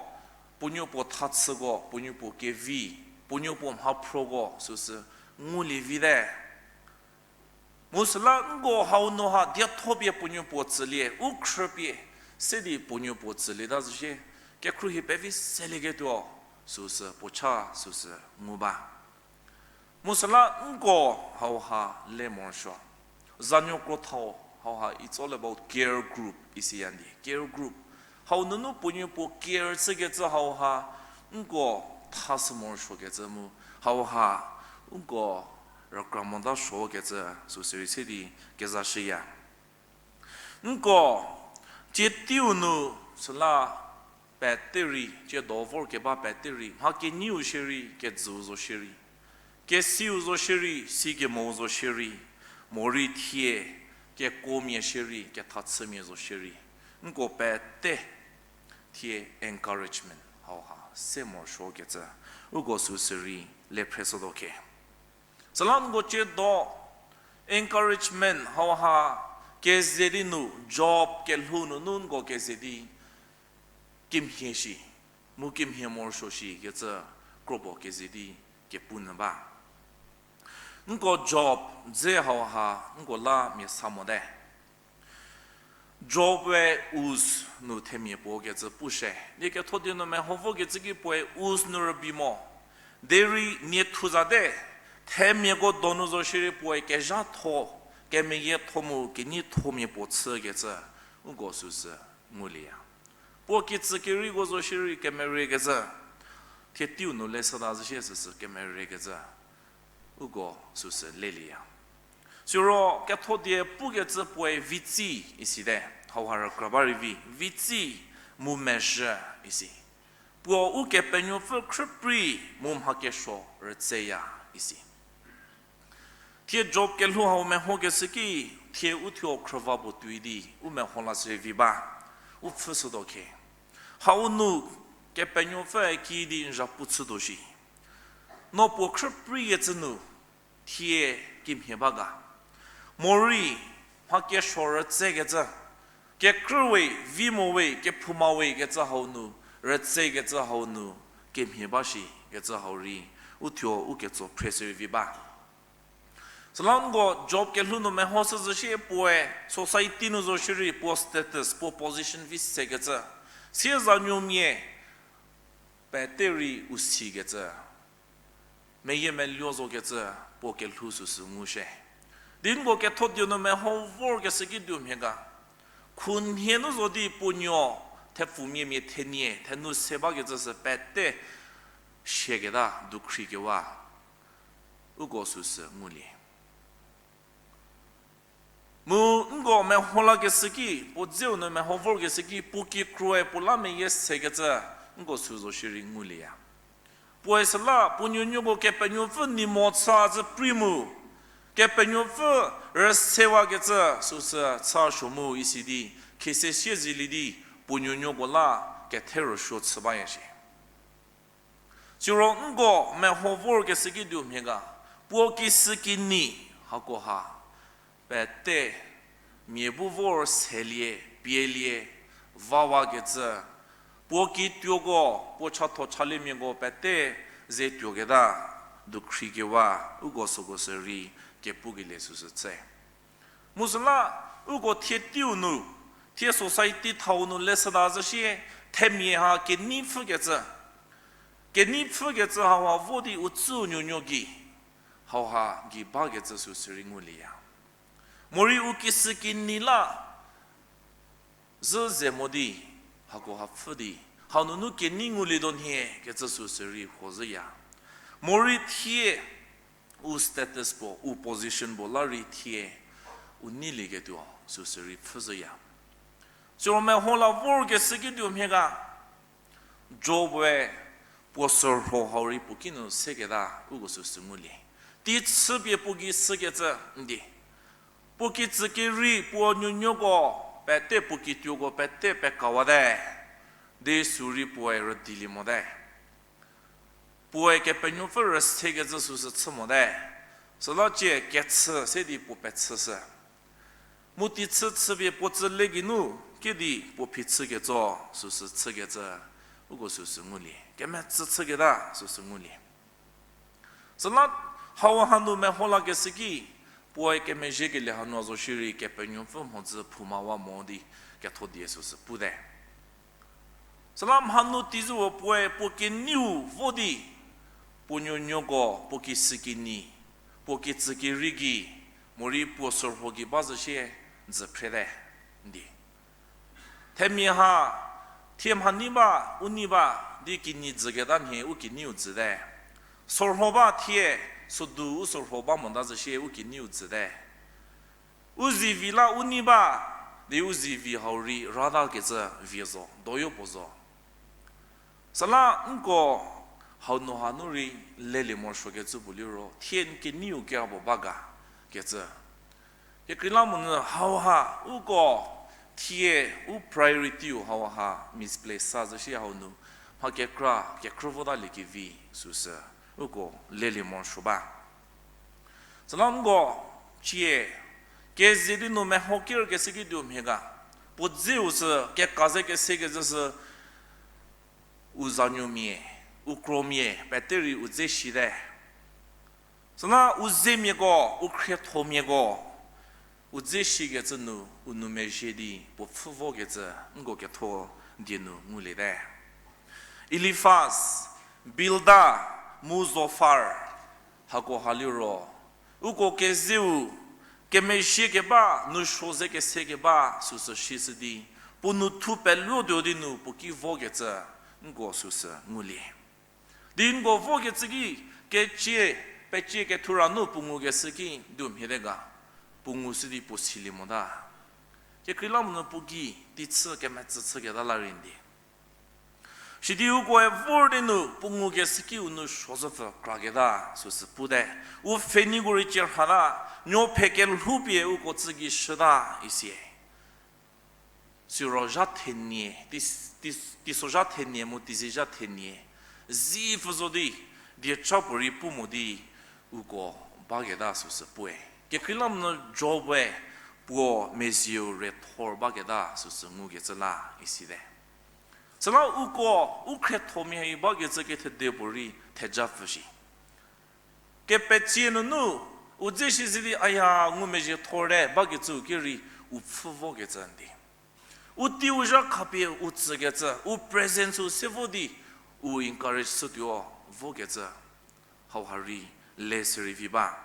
puonuo puo thachüko, puonuo puo kevi, puonuo puo mhaphroko, süsü ngulie vite. Mu süla nko hau nu ha dietho pie puonuo puo tsülie, u khrüpie se di puonuo puo tsülieta zo shie, kekhruohi pevi selieketuo, süsü puo cha süsü ngu ba. Mu süla nko hauha le morosuo. Zanuo krotho hauha it's all about care group isi ya di. Care group. Hau nunu puonuo puo care chükecü hauha nko thashü morosuokecü mu hauha nko rükra mota suokecü süsü rei se di kezashüya. Nko, tsie teiu nu süla pete rei, tsie do vorkeba pete rei, mha kenyiu shierei, kejüu zo shierei, kesiu zo shierei, sikemou zo shierei, morei thie, kekomia shierei, kethachümia zo shierei, nko pete thie encouragement hauha se morosuokecü, uko süsü rei le phre sotuo khe. Süla nko tsie do encouragement hauha keze di nu Job kelhou nunu nko keze di kimhie shi, mu kimhie morosuo shikecü kropuo keze di kepu nyü ba. Nko Job dze hauha nko la mia sa mote. Job-e Uz nu themia puo kecü pushie. Di ketho die nu meho vo kecü ki puoe Uz nu rübei mo. Derei nie thu zate, themiako donu zo shierei puoe kezhatho, kemeyietho mu kenei thomia puo chükecü, uko süsü ngulieya. Puo kitsü kereiko zo shierei kemeriekecü, thie teiu nu leshüda zhü shie süsü kemeriekecü, uko süsü lelieya. Siro ketho die pukecü puoe vitsi isite, hauha rükra ba rei vi, vitsi mu mezhü isi. Puo Ukepenuopfü khrüprei mu mha kesuo rütseya isi. Thie Job kelhou hau mehokeshü ki, thie uthuo khrüva puo tuoi di u meho la sü vi ba, u pfhüshütuo khe. Hau nu Kepenuopfüe kiüdi n zhapu chütuo shi. No puo khrüpreikecü nu thie kimhie ba ga. Morei mha kesuo rütsekecü, kekrüwe, vi mowe, kephoumawe kecü hau nu, rütsekecü hau nu, kemhie ba shi kecü hau rei, uthuo u ketso phre sü vi ba. Süla nko Job kelhou nu mehoshü zhü shie puoe society nu zo shierei puo status, puo position vi sekecü, siezanuomia pete rei u sikecü, meyiemeluo zokecü puo kelhou süsü ngushie. Di nko ketho die nu meho vorkeshü ki diu mhie ga. Khunhie nu zo di puo nuo thepfumia mia thenie, thenu se bakecü sü pete siaketa dukhri kewa. Uko süsü ngulie. Mu nko meho lakeshü ki, puo dzeu nu meho vorkeshü ki, puo kikroe puo la meyie sekecü, nko sü zo shierei ngulieya. Puoe süla, puo nuonuoko Kepenuopfü nei mo chü zhü prei mu, Kepenuopfü rüsewakecü süsü chüsuo mu isi di, khise sie zhülie di, puo nuonuoko la kethe rüsuo chü baya shie. Siro nko meho vorkeshü ki diu mhie ga, puo kisükinyi hakoha, pete, mia bu vor selie, pielie, vawakecü, puo kituoko, puo chatho chaliemiako pete, ze tuoketa, dukhri kewa, uko süko sü rei, kepukelie süsü tse. Mu süla, uko thie teiu nu, thie society thau nu leshüda zhü shie, themia ha kenei pfhükecü. Kenei pfhükecü hauha vo di u tsüu nuonuo gei, hauha gei bakecü süsü rei ngulieya. Morei u kisükinyi la, zhü ze mo di, hakoha pfhü di, hau nunu kenei ngulietuo nhie kecü süsü rei huo zhüya. Morei thie, u status puo, u position puo la rei thie, u neilieketuo süsü rei pfhü zhüya. Siro meho la vorkeshü ki diu mhie ga, Job-e puo sürho hau rei puo kinu seketa uko süsü ngulie. Tei chüpie puo gei shükecü n di. Puo kitsü kerei puo nuonuoko pete puo kituoko pete pekawate. Di sü rei puoe rüdilie mote. Puoe Kepenuopfü rüsekecü süsü chü mote. Süla cie kechü se di puo pechüshü. Mu tei chü chüpie puo tsüle geinu, kedi puo phichükecü, süsü chükecü, uko süsü ngulie. Kemetsü chüketa, süsü ngulie. Süla hau hanu meho lakeshü ki, puoe kemezhiekelie hanu zo shierei Kepenuopfü mhodzü phoumawa mo di ketho die süsü pute. Süla mhanu tei zhüu puoe puo keneiu vo di, puo nuonuoko, puo kisükinyi, puo kitsü kerei gei, morei puo sürho gei ba zhü shie, dzü phrete, n di. Themia ha, thie mha nei ba, u nei ba, di kinyi dzüketa nhie u kineiu dzüte. Sürho ba thie, sodu u sürho ba mota zhü shie u kineiu dzüte. U zivi la u nei ba, di u zivi hau rei ratakecü vie zo, doyo puo zo. Süla nko hau nu hanu rei lelie morosuokecü puo liro, thie n keneiu kehoupuo ba ga, kecü. Kekreilamonyü hauha, uko thie u priority-u hauha misplace sa zhü shie hau nu, mha kekra, kekhrü votaliekevi süsü, uko lelie morosuo ba. Süla nko, cie, keze di nu meho kerkeshü ki diu mhie ga, puo dzeu sü, keka ze kesekecü sü, u zanuomia, u kromia, pete rei u dze shite. Süla u zemiako, u khriethomiako, u dze shikecü nu, u nou mezhie di puo pfhü vokecü, nko ketho die nu nguliete. Elifas, Bilda, mu Zofar, hako ha liro, uko kezeu, kemezhie keba, nu suo ze kese keba, süsü shishü di, puo nou thu peluotuo di nu puo ki vokecü, nko süsü ngulie. Di nko vokecü ki, kecie, pecie kethura nu puo ngukeshü ki, di mhiete ga, puo ngushü di puo silie mota. Kekreilamonyü puo gei, teichü kemetsü chüketa la rei ndi. Sidi ukoe vor di nu, puo ngukeshü ki u nou suo zopfü kraketa, süsü pute. U pfheniko rei cie rhata, nuo phe kelhoupie uko tsü gei shüta, isi. Siro zha thenie, tei-, tei-, teisozha thenie mu teizezha thenie, zipfü zo di, dieca puorei pu mo di, uko baketa süsü puoe. Kekreilamonyü Job-e puo mezieu re thor baketa süsü ngukecü la isite. Süla uko, u khriethomia bakecü kethede puorei theja pfü shi. Kepecie nunu, u dze shi zi di aya ngumezhie thorte bakecüu ki rei u pfhü vokecü ndi. U tei u zha khapie u tsükecü, u presence-u se vo di u encourage shütuo vokecü. Hauha rei le sü rei vi ba.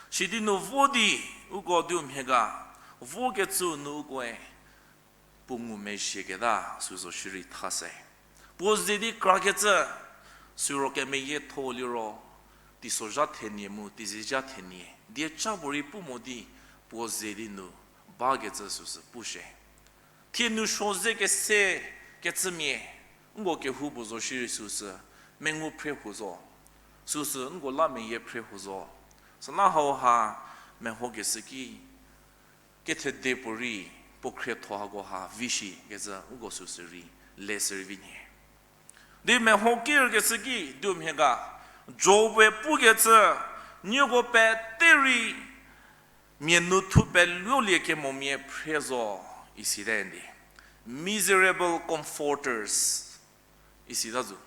Sidi nu vo di uko di mhie ga, vokecü nu ukoe puo ngumezhieketa süzo shierei tha se. Puo ze di krakecü, siro kemeyietho liro, teisozha thenie mu teizezha thenie, dieca puorei pu mo di puo ze di nu bakecü süsü pu shie. Thie nu suo ze kese kecümia, nko kehoupuo zo shierei süsü, mengu phre huo zo, süsü nko la meyie phre huo zo. Süla hauha mehokeshü ki, kethede puorei, puo khrietho hako ha vi shikecü uko süsü rei, le sü rei vi nhie. Di meho kerkeshü ki di mhie ga, Job-e pukecü, nieko pete rei, mia nu thu peluolie kemomia phre zo, isite ndi. Miserable comforters, isita zo.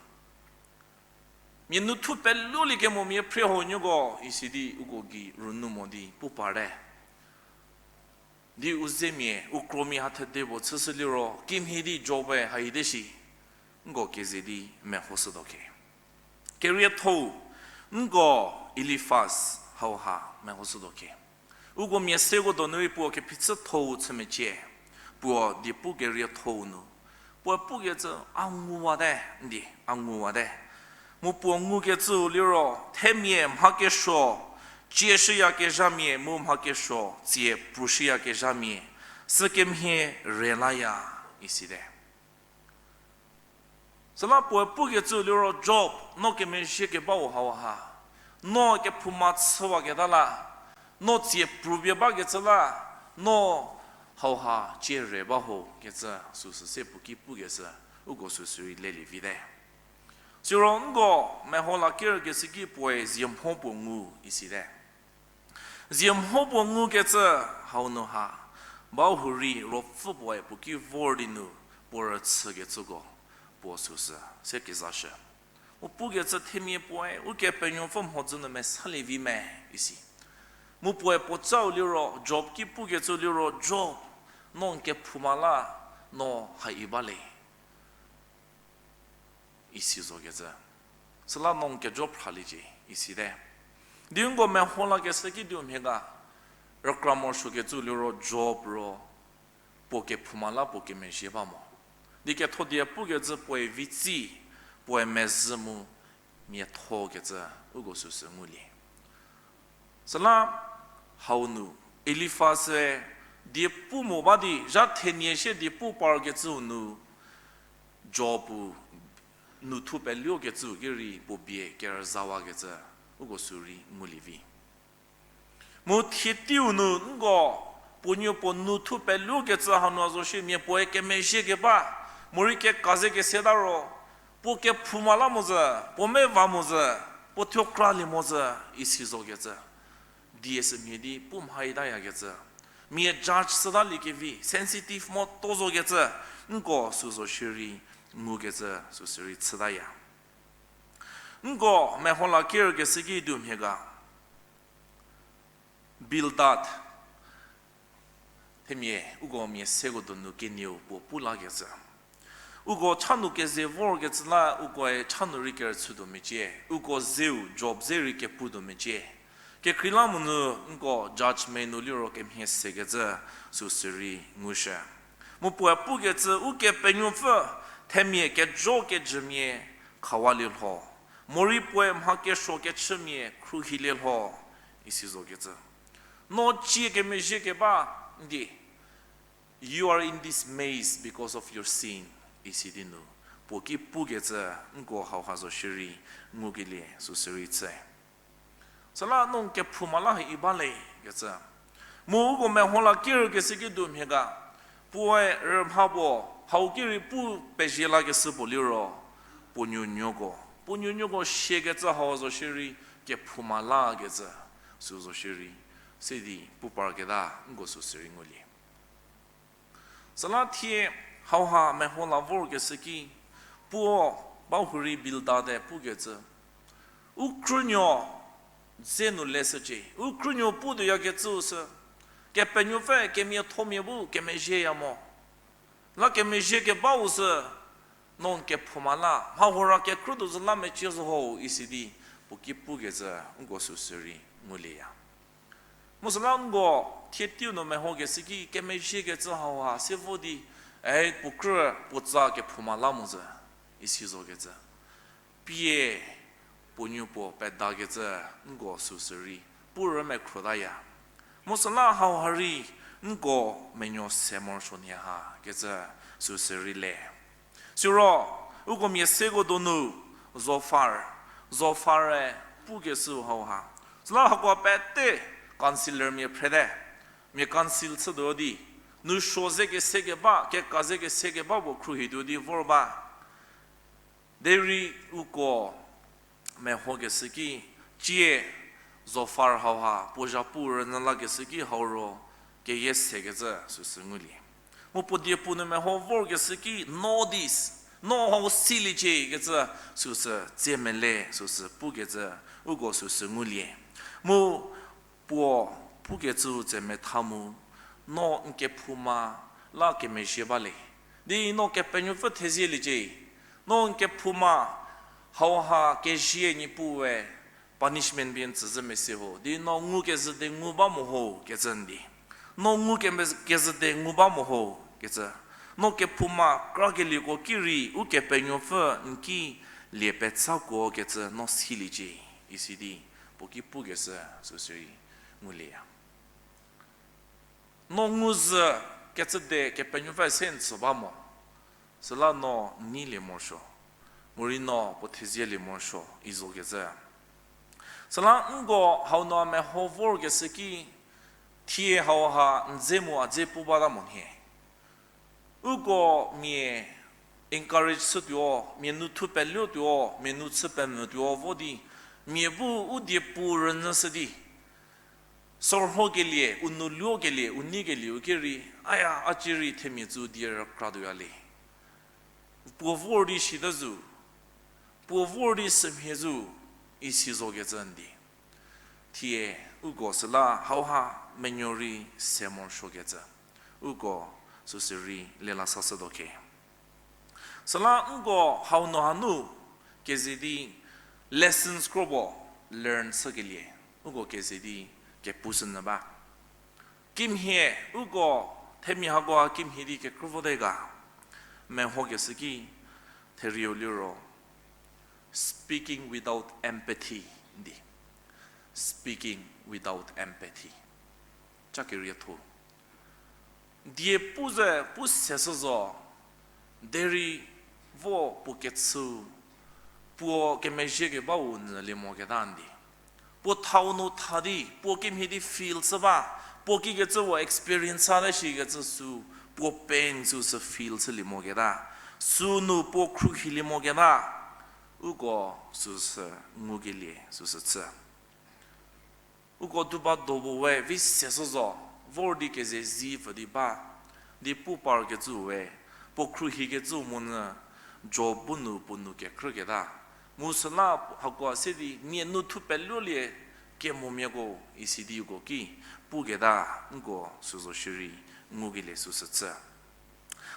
Mia nu thu peluolie kemomia phre ho nieko, isi di uko gei rünu mo di pu parte. Di u zemia, u kromia ha thede puo chüshü liro, kimhie di Job-e haite shi, nko keze di mehoshütuo khe. Kerietho-u, nko Elifas hauha mehoshütuo khe. Uko mia seko donu rei puo kephitsütho-u chü mecie, puo diepu kerietho-u nu. Puoe pukecü a nguwate, ndi, a nguwate. Mu puo ngukecüu liro, themia mha kesuo, cie shüyakezhamia mu mha kesuo, tsie pru shüyakezhamia, sükemhie rei laya, isite. Süla puoe pukecü liro Job, no kemezhie kebau hauha, no kephouma chüwaketa la, no tsie pru pie bakecü la, no hauha cie rei ba ho kecü süsü se puo ki pukecü, uko süsü rei lelie vite. Siro nko meho la kerkeshü ki puoe zie mho puo ngu isite. Zie mho puo ngukecü hau nu ha, bahurei ruopfü puoe puo ki vor di nu puo rüchükecüko puo süsü se kezashü. Mu pukecü themia puoe Ukepenuopfü mhodzü nu mesalie vi me isi. Mu puoe puo cau liro, Job ki pukecü liro, Job, no n kephouma la, no hai bale. Isi zokecü. Süla no n kejo phraliecie, isite. Di nko meho lakeshü ki di mhie ga, rükra morosuokecü liro Job ro, puo kephouma la puo kemezhie ba mo. Di kethodie pukecü puoe vitsi, puoe mezhü mu miathokecü uko süsü ngulie. Süla hau nu, Elifas-e die pu mo ba di, zha thenie shie die pu parkecüu nu, Job-u nu thu peluokecüu ki rei puo bie kerüzawakecü, uko sü rei ngulie vi. Mu thie teiu nu nko, puo nuo puo nu thu peluokecü hanu a zo shie mia puoe kemezhie keba, morei keka ze keseta ro, puo kephouma la mo zü, puo meva mo zü, puo thuo kralie mo zü, isi zokecü. Die sümhie di pu mhaitayakecü. Mia judge sütalie kevi, sensitive mo to zokecü, nko sü zo shierei ngukecü süsü rei chütaya. Nko meho la kerkeshü ki di mhie ga. Bildad, themia uko mia seko donu kenieu puo pu lakecü. Uko cha nu keze vorkecü la ukoe cha nu rei kerüchü tuo mecie. Uko zeu Job ze rei kepu tuo mecie. Kekreilamonyü nko judgment nu liro kemhie sekecü süsü rei ngushü. Mu puoe pukecü, Ukepenuopfü, themia kejo kejümia khawalie lho. Morei puoe mha kesuo kechümia khruohilie lho, isi zokecü. No cie kemezhie keba, n di, you are in this maze because of your sin, isi di nu puo ki pukecü nko hauha zo shierei ngukelie süsü rei chü. Süla no n kephouma la hi i ba le kecü. Mu uko meho la kirkeshü ki du mhie ga, puoe rümha puo hau ki rei pu pezie lakeshü puo liro, puo nuonuoko, puo nuonuoko siakecü hau zo shierei kephouma lakecü, sü zo shierei, se di pu parketa nko süsü rei ngulie. Süla thie hauha meho la vorkeshü ki, puo bahurei Bildade pukecü, u krünuo dze nu leshücie, u krünuo pu tuoyakecüu sü, Kepenuopfü kemiathomia bu kemezhieya mo. La kemezhie kebau sü, no n kephouma la mha hora kekrü tuo zü la mecie zo ho, isi di puo ki pukecü nko süsü rei ngulieya. Mu süla nko thie teiu nu mehokeshü ki kemezhiekecü hauha se vo di, e, puo krü puo tsa kephouma la mo zü, isi zokecü. Pie puo nuo puo pedakecü nko süsü rei pu rümekhruotaya. Mu süla hauha rei nko menuo se morosuo nhie ha kecü süsü rei le. Siro, uko mia seko donu Zophar, Zophar-e pukeshü hauha. Süla hakoa pete counselor mia phrete, mia counsel chütuo di, nousuo ze kese keba, keka ze kese keba puo khruohituo di vor ba. Derei uko mehokeshü ki, cie Zophar hauha puo zhapu rünyü lakeshü ki hau ro keyie sekecü süsü ngulie. Mu puo diepu nu meho vorkeshü ki, no dis, no hau siliecie kecü süsü tsie mele süsü pukecü uko süsü ngulie. Mu puo pukecüu tse metha mu, no n kephouma la kemezhie ba le, di no Kepenuopfü thezieliecie, no n kephouma hauha kezhie Niepuue punishment pie n tsü zhü mese ho, di no ngu kezhü de ngu ba mo ho kecü n di. No ngu ke-, kezhü de ngu ba mo ho kecü. No kephouma krakelieko ki rei Ukepenuopfü n ki lie petsakuo kecü no siliecie, isi di puo ki pukeshü süsü rei ngulieya. No ngu zhü kecü de Kepenuopfü se n tsü ba mo, süla no n neilie morosuo, morei no puo thezielie morosuo, i zo kecü. Süla nko hau nu a meho vorkeshü ki, thie hauha n dze mu a dze pu bata mo nhie. Uko mia encourage chütuo, mia nu thu peluotuo, mia nu chü pemvütuo vo di, mia bu u diepu rünyüshü di, sorhokelie, u nu luokelie, u neikelie u ki rei, aya, a ci rei themia tsü die rükratuoya le. Puo vor di sita zo, puo vor di sümhie zo, isi zo kecü n di. Thie uko süla hauha menuo rei se morosuokecü, uko süsü rei lelasa shütuo ke. Süla nko hau nu hanu keze di lessons kropuo learn chükelie, uko keze di kepushünyü ba. Kimhie, uko themia hakoa kimhie di kekrü vote ga, mehokeshü ki, therieu liro, speaking without empathy, n di. Speaking without empathy. Cha kerietho. Die pu ze pu seshü zo, derei vo puo kechü, puo kemezhie kebau nyülie moketa n di. Puo thau nu tha di, puo kimhie di feel chü ba, puo kikecü puo experience chüte shikecü sü, puo pain süsü feel chülie moketa. Sünu puo khruohilie moketa. Uko süsü ngukelie süsü chü. Uko duba dopuo we vi seshü zo, vor di keze zi pfü di ba, di pu parkecü we, puo khruohikecü monyü, Job bu nu puo nou kekrüketa. Mu süla hakoa se di mia nu thu peluolie, kemomiako isi di uko ki puketa, nko süzo shierei ngukelie süsü chü.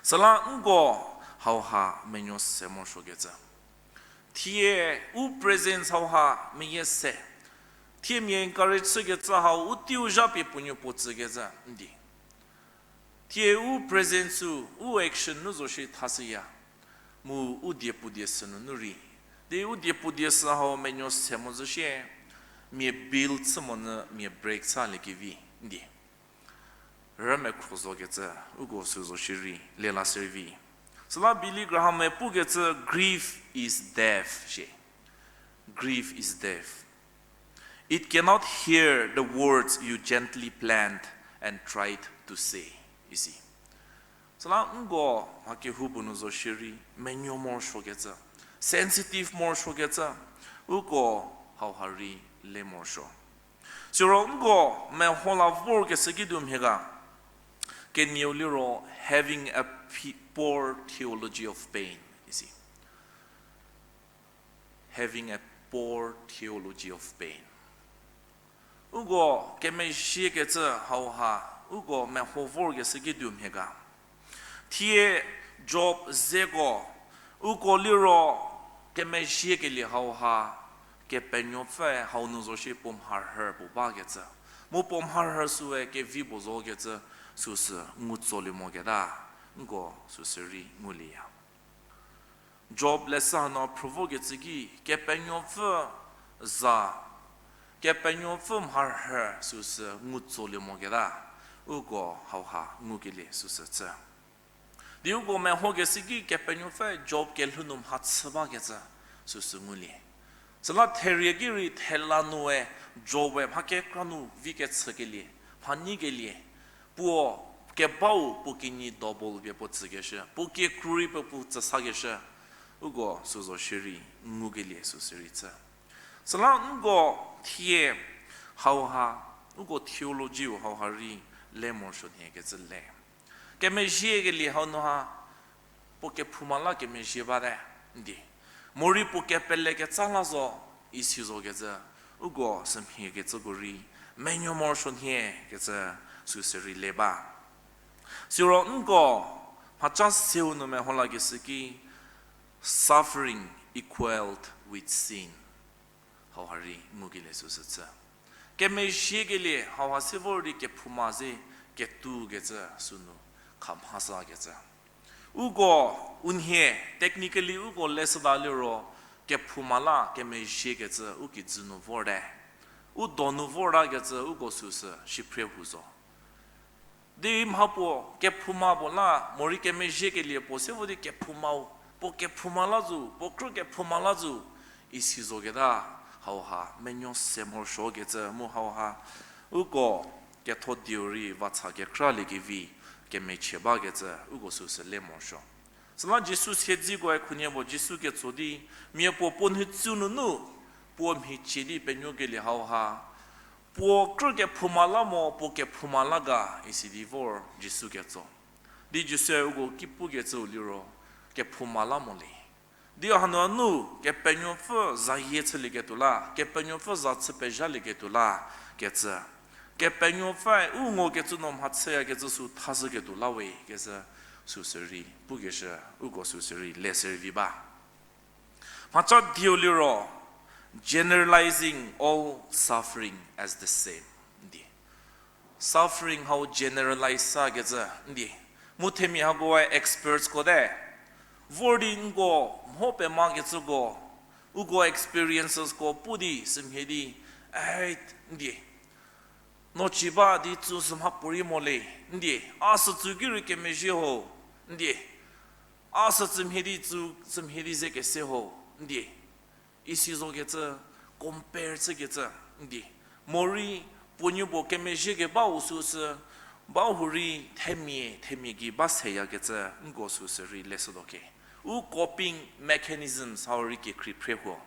Süla nko hauha menuo se morosuokecü. Thie u presence hauha meyie se. Thie mia encourage chükecü hau u teiu zha pie puonuo puo tsükecü, n di. Thie u presence-u, u action nu zo shie thashüya. Mu u diepu die sü nunu rei. Di u diepu die sü hau menuo se mo zo shie, mia build chü monyü mia break chülie kevi, n di. Rümekhro zokecü, uko süzo shierei, lela shierei vi. Süla Billy Graham-e pukecü, grief is deaf, shie. Grief is deaf. It cannot hear the words you gently planned and tried to say, isi. Süla nko mha kehoupuo nu zo shierei, menuo morosuokecü, sensitive morosuokecü, uko hauha rei le morosuo. Siro nko meho la vorkeshü ki tuo mhie ga, kenieu liro having a pe-, poor theology of pain, isi. Having a poor theology of pain. Uko kemezhiekecü hauha, uko meho vorkeshü ki tuo mhie ga. Thie Job zeko, uko liro kemezhiekelie hauha, Kepenuopfü hau nu zo shie puo mharhü puo bakecü. Mu puo mharhü süe kevi puo zokecü süsü ngu tsolie moketa, nko süsü rei ngulieya. Job leshü hanu phrü vokecü ki, Kepenuopfü za, Kepenuopfü mharhü süsü ngu tsolie moketa, uko hauha ngukelie süsü chü. Di uko mehokeshü ki Kepenuopfü Job kelhou nu mhachü bakecü süsü ngulie. Süla therie ki rei thela nue Job-e mha kekra nu vi kechükelie, mha nyikelie, puo kebau puo kinyi double pie puo tsükeshü, puo kekru rei pie puo tsüsakeshü, uko süzo shierei ngukelie süsü rei chü. Süla nko thie hauha, uko theology-u hauha rei le morosuo nhiekecü le. Kemezhiekelie hau nu ha, puo kephouma la kemezhie bate, n di. Morei puo kepele ketsa la zo, isi zokecü, uko sümhiekecüko rei, menuo morosuo nhiekecü süsü rei le ba. Siro nko, mhaca seu nu meho lakeshü ki, suffering equaled with sin. Hauha rei ngukelie süsü chü. Kemezhiekelie hauha se vor di kephouma ze ketukecü sünu khamhasakecü. Uko unhie, technically uko leshüda liro, kephouma la kemezhiekecü u kijü nu vorte. U donu vortakecü uko süsü shiphrie hu zo. Di mha puo kephouma puo la, morei kemezhiekelie puo se vo di kephoumau, puo kephouma la zo, puo krü kephouma la zo, isi zoketa, hauha menuo se morosuokecü mu hauha, uko ketho dieu rei vacha kekraliekevi, kemechie bakecü, uko süsü le morosuo. Süla Jisu siedzikoe khunhie puo Jisu ketso di, mia puo puo nhicu nunu, puo mhicie di penuokelie hauha, puo krü kephouma la mo, puo kephouma la ga, isi di vor Jisu ketso. Di Jisue uko ki pukecüu liro, kephouma la mo le. Di hanunu, Kepenuopfü zayie chülieketuo la, Kepenuopfü za chü pezhalieketuo la, kecü. Kepenuopfüe u ngokecü nu mhachüyakecü sü thazhüketuo la we, kecü süsü rei, pukeshü, uko süsü rei, leshü rei vi ba. Mhaca dieu liro, generalizing all suffering as the same, n di. Suffering hau generalize sakecü, n di. Mu themia hakoe experts kote. Vor di nko mho pemakecüko, uko experiencesko pu di sümhie di, ei, n di. No ci ba di tsü sü mha puorei mo le, n di. A sü tsü ki rei kemezhie ho, n di. A sü tsümhie di tsü, tsümhie di ze kese ho, n di. Isi zokecü, compare chükecü, n di. Morei puonuo puo kemezhie kebau süsü, bahurei themia, themia gei ba seyakecü, nko süsü rei leshütuo ke. U coping mechanisms hau rei kekhrie phre huo.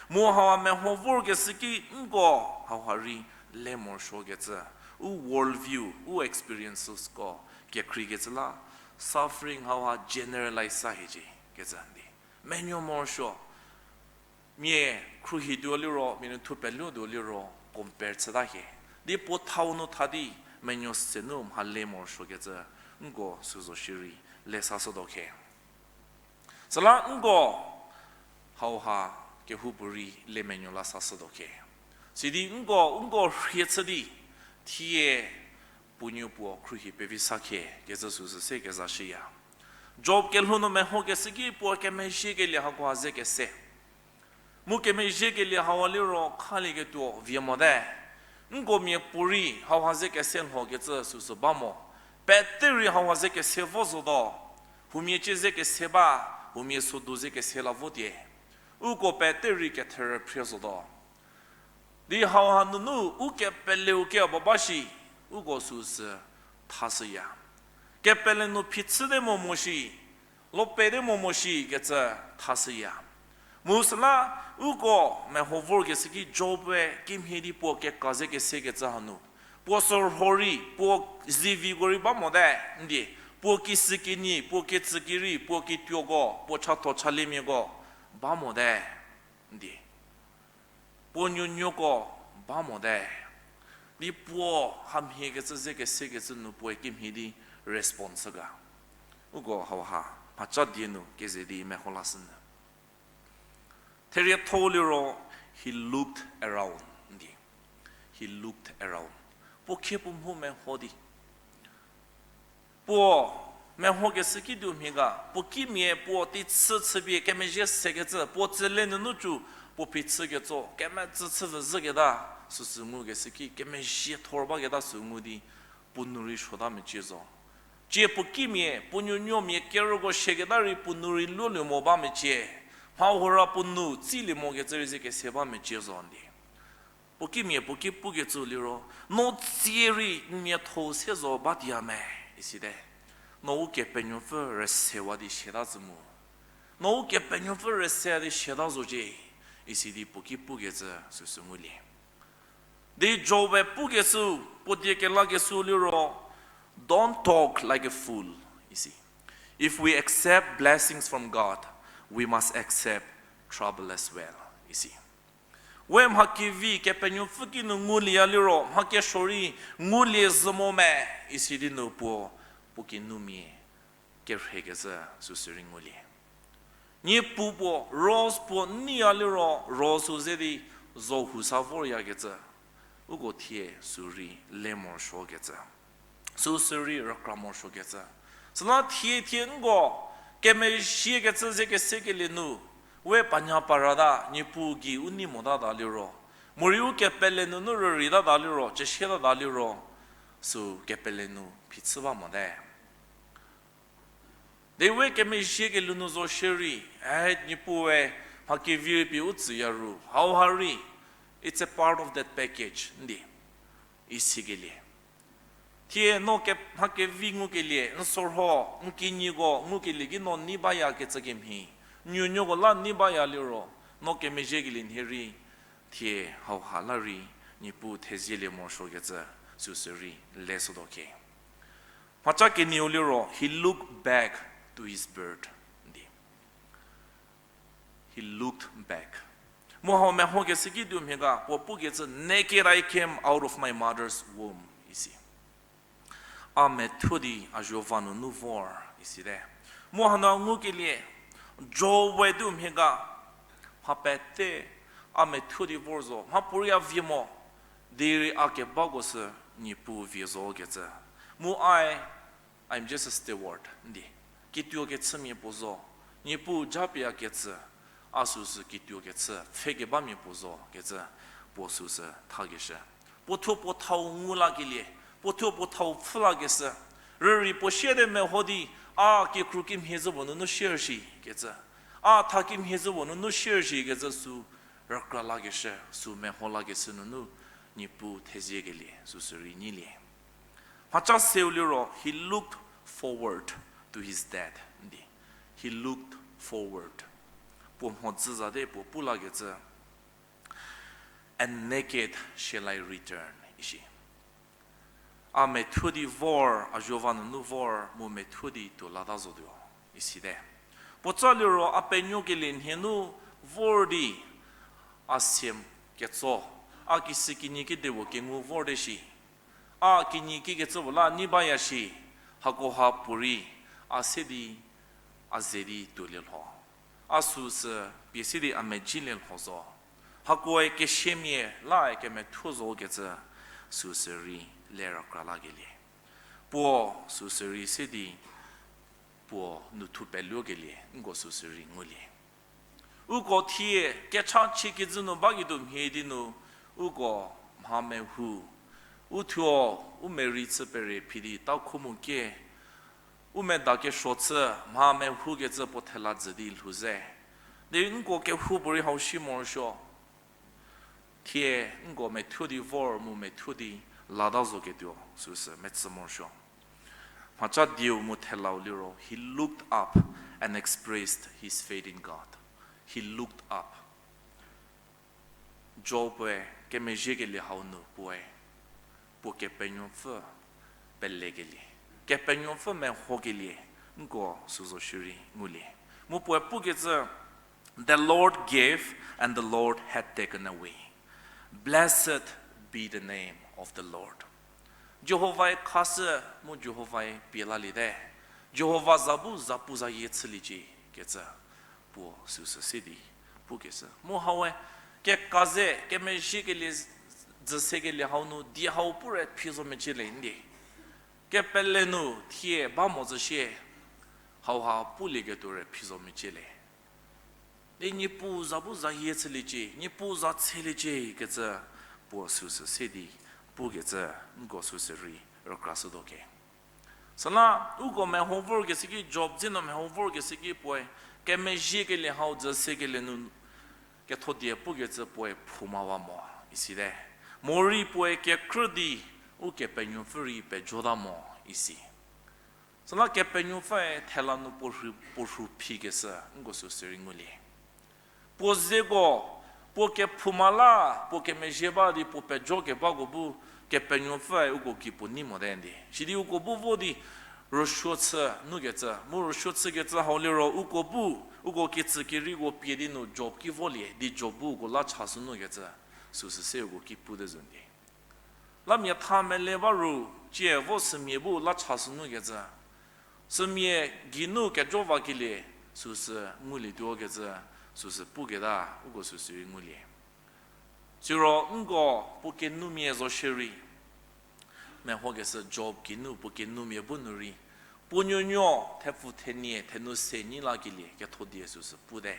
Mu hau a meho vorkeshü ki nko hauha rei le morosuokecü. U world view, u experiencesko kekreikecü la, suffering hauha generalize sa hiecie kecü n di. Menuo morosuo. Mia khruohituo liro, mia nu thu peluotuo liro, compare chüta hie. Di puo thau nu tha di menuo se nu mha le morosuokecü nko sü zo shierei le sashütuo khe. Süla nko hauha kehoupuorei le menuo la sashütuo khe. Sidi nko, nko rhie chü di thie puo nuo puo khruohi pevi sa khe kecü süsü se kezashüya. Job kelhou nu mehokeshü ki puo kemezhiekelie hakoha ze kese. Mu kemezhiekelie hawa liro khalieketuo vie mote. Nko miapuorei hauha ze kese lhokecü süsü ba mo. Pete rei hauha ze kese vo zotuo. Huomia cie ze kese ba, huomia sodu ze kese la votie. Uko pete rei ketherü phrie zotuo. Di hauha nunu u kepeleu keba ba shi, uko süsü thashüya. Kepele nu phichüte mo mo shi, lo pete mo mo shi kecü thashüya. Mu süla uko meho vorkeshü ki Job-e kimhie di puo keka ze kesekecü hanu, puo sorho rei, puo ziviko rei ba mote, ndie, puo kisükinyi, puo ketsükirei, puo kituoko, puo chatho chalemiako ba mote, ndie, puo nuonuoko ba mote. Di puo hamhiekecü ze kesekecü nu puoe kimhie di response ga. Uko hauha mhaca die nu keze di meho lashünyü. Therietho liro, he looked around, ndie. He looked around. Puo khie puo mhu meho di, puo mehokeshü ki diu mhie ga, puo kimia puo teichü chüpie kemezhie sekecü, puo tsüle nunu cü puo phichüketso kemetsü chüvü zhüketa, süsü ngukeshü ki kemezhie thor baketa sü ngu di, puo nou rei suota mecie zo. Cie puo kimia, puo nuonuomia kerüko siaketa rei puo nou rei luolie mo ba mecie. Mha hura puo nou tsilie mokecü rei ze kese ba mecie zo ndie. Puo kimia puo ki pukecü liro, no tsie rei n miatho se zo ba dia me, isite. No Ukepenuopfü rüsewa di siata zhü mu. No Ukepenuopfü rüse di siata zocie, isi di puo ki pukecü süsü ngulie. Di Job-e pukeshü, puo die kelakeshü liro, don't talk like a fool, isi. If we accept blessings from God, we must accept trouble as well, isi. We mha kevi Kepenuopfü ki nu ngulieya liro, mha kesuo rei ngulie zhü mo me, isi di nu puo, puo kinumia kerhekecü süsü rei ngulie. Niepuu puo rose puo neiya liro rose-u ze di zo hu sa voryakecü, uko thie sü rei le morosuokecü, süsü rei rükra morosuokecü. Süla thie thie nko kemezhiekecü ze kesekelie nu, we panya parata Niepuu gei u nei motata liro, morei u kepele nunu rüreitata liro, cüsietata liro, sü kepele nu phichü ba mote. Di we kemezhiekelie nu zo shierei, e, Niepuue mha kevi rei pie u tsüya ru, hauha rei, it's a part of that package, ndie, isikelie. Thie no ke, mha kevi ngukelie, n sorho, n kinyiko ngukelie ki no nei bayakecü kemhie, nuonuoko la nei baya liro, no kemezhiekelie nhie rei, thie hauha la rei, Niepuu thezielie morosuokecü, süsü rei le shütuo khe. Mhaca kenieu liro, he looked back to his birth, ndie. He looked back. Mu hau mehokeshü ki diu mhie ga, puo pukecü, naked I came out of my mother's womb, isi. A methuo di a zuo va nunu vor, isite. Mu hanu ngukelie, Job-e diu mhie ga, mha pete, a methuo di vor zo, mhapuorei a vie mo, derei a kebako sü Niepuu vie zo kecü. Mu ai, I'm just a steward, ndie. Kituo kechümia puo zo, Niepuu japie a ketsü, a süsü kituo kechü pfhe kebamia puo zo kecü, puo süsü thakeshü. Puo thuo puo thau ngu lakelie, puo thuo puo thau pfhü lakeshü. Rürei puo siate meho di, a kikru kimhie zhü puo nunu sier shi kecü, a tha kimhie zhü puo nunu sier shi kecü sü rükra lakeshü, sü meho lakeshü nunu, Niepuu theziekelie süsü rei nyilie. Mhaca seu liro, he looked forward to his death, ndie. He looked forward. Puo mhodzü zate puo pu lakecü, and naked shall I return, isi. A methuo di vor, a zuo va nunu vor, mu methuo di tuo lata zotuo, isite. Puotsa liro a penuokelie nhie nu vor di, a sie ketso, A kishükinyi kedipuo kengu vorte shi. A kinyi kikecüpuo la nei baya shi. Hakoha puorei, a se di, a ze di tuolie lho. A süsü pie se di a mezhielie lho zo. Hakoe kesiamia la kemethuo zo kecü süsü rei le rükra lakelie. Puo süsü rei se di puo nu thu peluokelie, nko süsü rei ngulie. Uko thie kechachie kijü nu baketuo mhie di nu, uko mha mehou, u thuo, u merei chü pere phi di takhu mu kie, u medakesuo chü, mha mehou kecü puo thela jü di lhou ze. Derei nko kehoupuorei hau shi morosuo. Thie nko methuo di vor mu methuo di lata zoketuo süsü metsü morosuo. Mhaca dieu mu thelau liro, he looked up and expressed his faith in God. He looked up. Job-e kemezhiekelie hau nu puoe, puo Kepenuopfü pelekelie, Kepenuopfü mehokelie, nko süzo shierei ngulie. Mu puoe pukecü, The Lord gave, and the Lord had taken away. Blessed be the name of the Lord. Jihovae khashü mu Jihovae pie laliete. Jihova za bu zapuzayie chüliecie kecü puo süsü se di pukeshü. Mu haue keka ze, kemezhiekelie, dzü sekelie hau nu die hau pure phi zo mecie le ndi. Kepele nu thie ba mo zü shie, hauha pulieketuo re phi zo mecie le. Di Niepuu za bu zayie chüliecie, Niepuu za tsheliecie kecü puo süsü se di pukecü nko süsü rei rükrashütuo ke. Süla uko meho vorkeshü ki, Job dze nu meho vorkeshü ki puoe kemezhiekelie hau dzü sekelie nu kethodie pukecü puoe phoumawa mo isite. Morei puoe kekrü di Ukepenuopfü rei pejota mo isi. Süla Kepenuopfüe thela nu puo rhu, puo rhu phikeshü nko süsü rei ngulie. Puo zeko, puo kephouma la, puo kemezhie ba di puo pejokebako bu, Kepenuopfüe uko gei puo nei mote ndi. Sidi uko bu vo di rüsuo chü nukecü, mu rüsuo chükecü hau liro uko bu, uko kitsü kereiko pie di nu Job ki volie di Job bu uko la chashü nukecü, süsü se uko ki pute zo ndi. La mia tha mele ba ru, cie vo sümia bu la chashü nukecü, sümia geinu kejo vakelie, süsü ngulietuo kecü, süsü puketa uko süsü rei ngulie. Siro nko puo kenumia zo shierei, mehokeshü Job geinu puo kenumia bu nu rei, puo nuonuo thepfu thenie thenu se nyi lakelie kethodie süsü pute.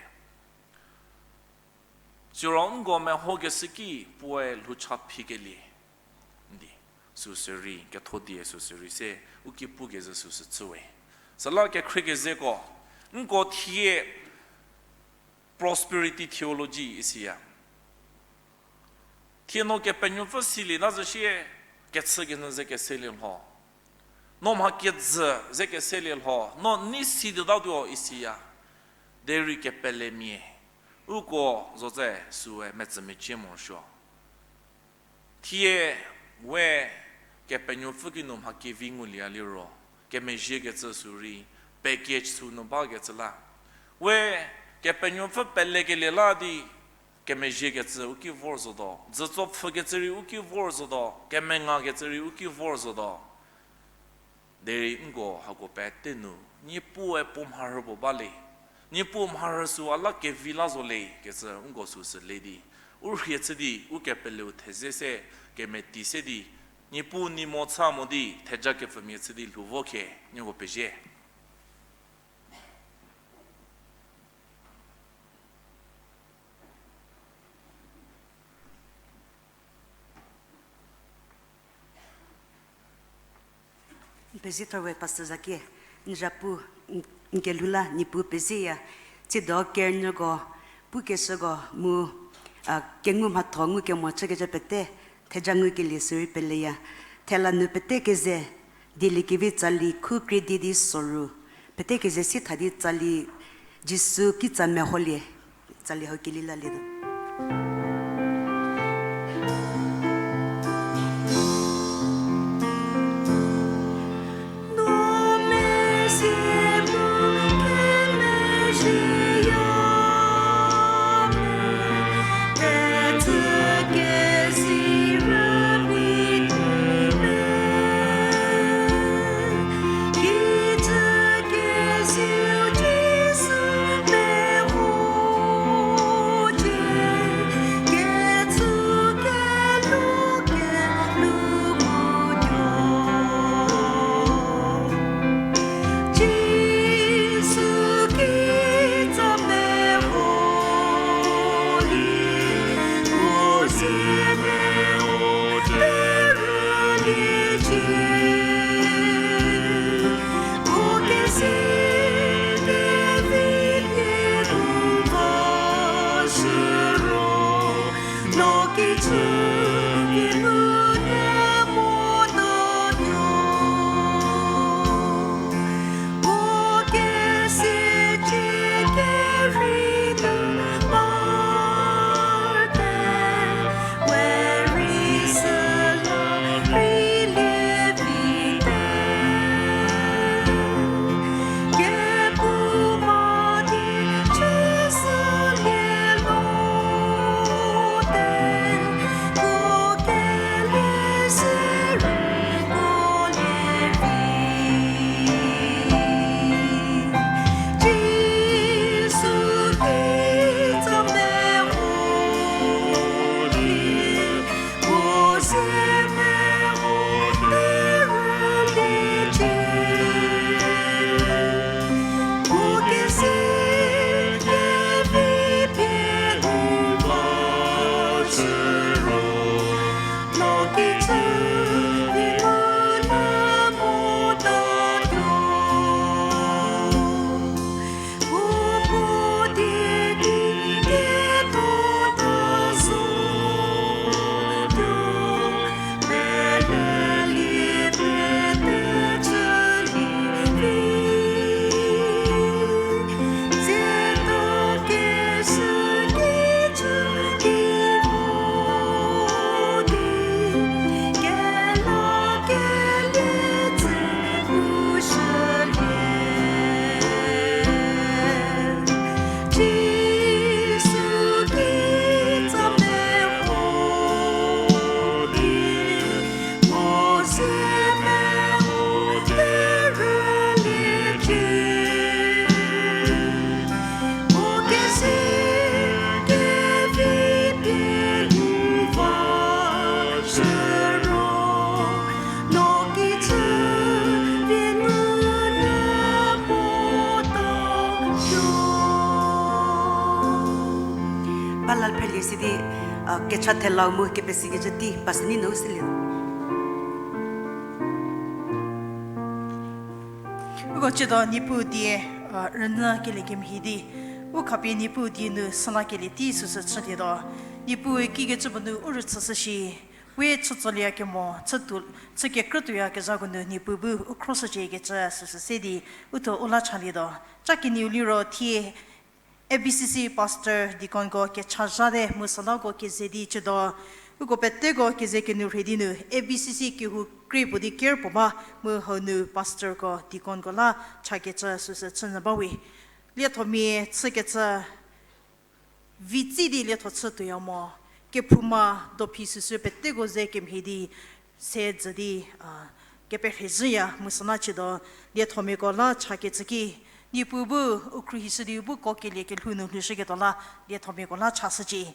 Siro nko mehokeshü ki puoe lhoucha phikelie ndi, süsü rei kethodie süsü rei se u ki pukezhü süsü chüwe. Süla kekhrie kezeko, nko thie prosperity theology isiya. Thie no Kepenuopfü silie ta zhü shie, kechükenyü ze keselie lho, no mha kejü ze keselie lho, no nei si di tatuo isiya. Derei kepelemia, uko zotse süe metsü mecie morosuo. Thie we Kepenuopfü ki nu mha kevi ngulie liro, kemezhiekecü sü rei, package sü nu bakecü la. We Kepenuopfü pelekelie la di, kemezhiekecü u ki vor zotuo, dzütso pfhükecü rei u ki vor zotuo, kemengakecü rei u ki vor zotuo. Derei nko hako pete nu, Niepuue puo mharhü puo bale, Niepuu mharhü süu a la kevi la zo le kecü nko süsü le di, u rhie chü di u kepeleu theze se, kemeti se di, Niepuu nei mo cha mo di theja kepfümia chü di lhou vo khe, nieko pezie. N pezie thor we Pastor Zakie, n zapu, n, n kelhou la Niepuu pezieya, tsiedo kerünyüko, pukeshüko mu, a, kengu mhatho ngukemo chükecü pete, theja ngukelie sürei peleya. Thela nu pete keze, dieliekevi tsali khu krie di di soru, pete keze sie tha di tsali Jisu kitsa meholie, tsali hau kelie lalietuo. A, kecha thelau mu kepesikecü tei pastor Nino-u silie. Uko chüdo Niepuu die, a, rünyü kelie kemhie di, u khapie Niepuu die nu süla kelie tei süsü chülietuo. Niepuu kikecü puo nu u rüchüshü shi, we chütsolieyakemo, chütuo, chü kekrütuoyakezhako nu Niepuu bu u khroshüciekecü süsü se di, u thuo u la chalietuo. Ca kenieu liro thie A B C C pastor deaconko kechazhate mu sülako keze di chüdo. Uko peteko keze kenu rhei di nu A B C C kehou krie puo di ker puo ba mu hau nu pastorko deaconko la chakecü süsü chünyü ba we. Liethomia chükecü vitsi di lietho chü tuoya mo, kephouma dophi süsü peteko ze kemhie di, se dzü di, a, keperhezhüya mu süla chüdo, liethomiako la chakecü ki, Niepuu bu u khruohishü di u bu ko kelie kelhou nu lhoushüketuo la, liethomiako la chashücie.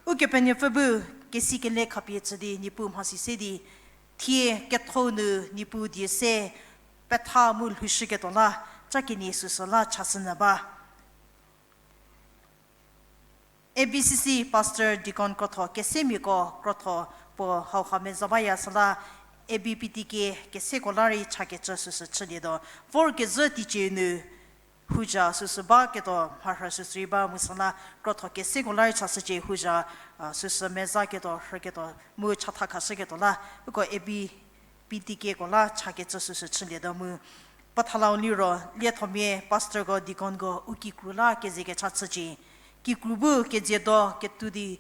Ukepenuopfü bu kesikele khapie tsü di Niepuu mhasi se di, thie ketho nu Niepuu die se petha mu lhoushüketuo la, ca kenie süsü la chashünyü ba. A B C C pastor deacon krotho kesemiako krotho puo hauha meza baya süla, A B P T K keseko la rei chakecü süsü chülietuo. Vorkezhü teicie nu houzha süsü baketuo mharhü süsü rei ba mu süla krotho keseko la rei chashücie houzha, a, süsü mezaketuo rhüketuo mu chatha khashüketuo la, uko A B P T K ko la chakecü süsü chülietuo mu. Pethalau liro, liethomia pastorko deaconko u kikru la keze kecha chücie. Kikru bu kedziedo ketuo di,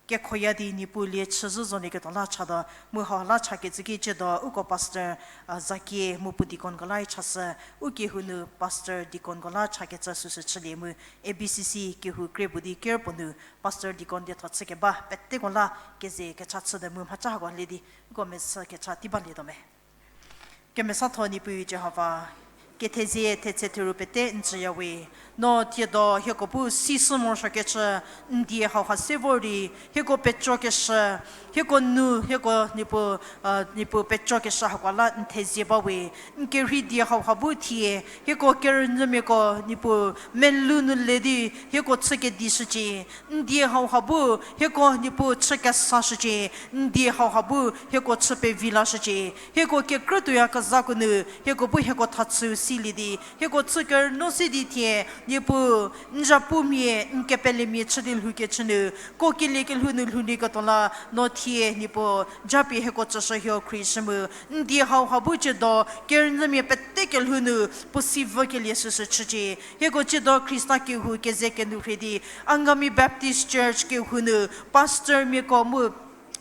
kekhoya di Niepuu lie chüzhü zolieketuo la chatuo, mu hau la chakecü ki chüdo, uko pastor, a, Zakie mu puo deaconko la rei chashü, u kehou nu pastor deaconko la chakecü süsü chülie mu, A B C C kehou krie puo di ker puo nu, pastor deacon dietho chükeba peteko la keze kecha chüte mu mhaca hako le di, uko mesü kecha tei balietuo me. Kemesatho Niepuu Jihova, kethezie thetse theru pete n tsüya we, no thiedo hieko bu sisü morosuokecü, n die hauha se vor di, hieko pecokeshü, hieko nu, hieko Niepuu, a, Niepuu pecokeshü hako la n thezie ba we, n kerhei die hauha bu thie, hieko kerünyümiako Niepuu melou nu le di, hieko chü kedishücie, n die hauha bu, hieko Niepuu chü kesashücie, n die hauha bu, hieko chü pevi lashücie, hieko kekrütuoyakezhako nu, hieko bu hieko thachüu silie di, hieko chü kerünuo se di thie, Niepuu, n zhapumia, n kepelemia chü di lhoukecü nu, ko kelie kelhou nu lhoulieketuo la, no thie, Niepuu, japie hieko tsüshü hieko khruohishü mu, n die hauha bu chüdo, kerünyümia pete kelhou nu, puo si vükelie süsü chücie. Hieko chüdo Khrista kehou keze kenu rhei di, Angami Baptist Church kehou nu, pastormiako mu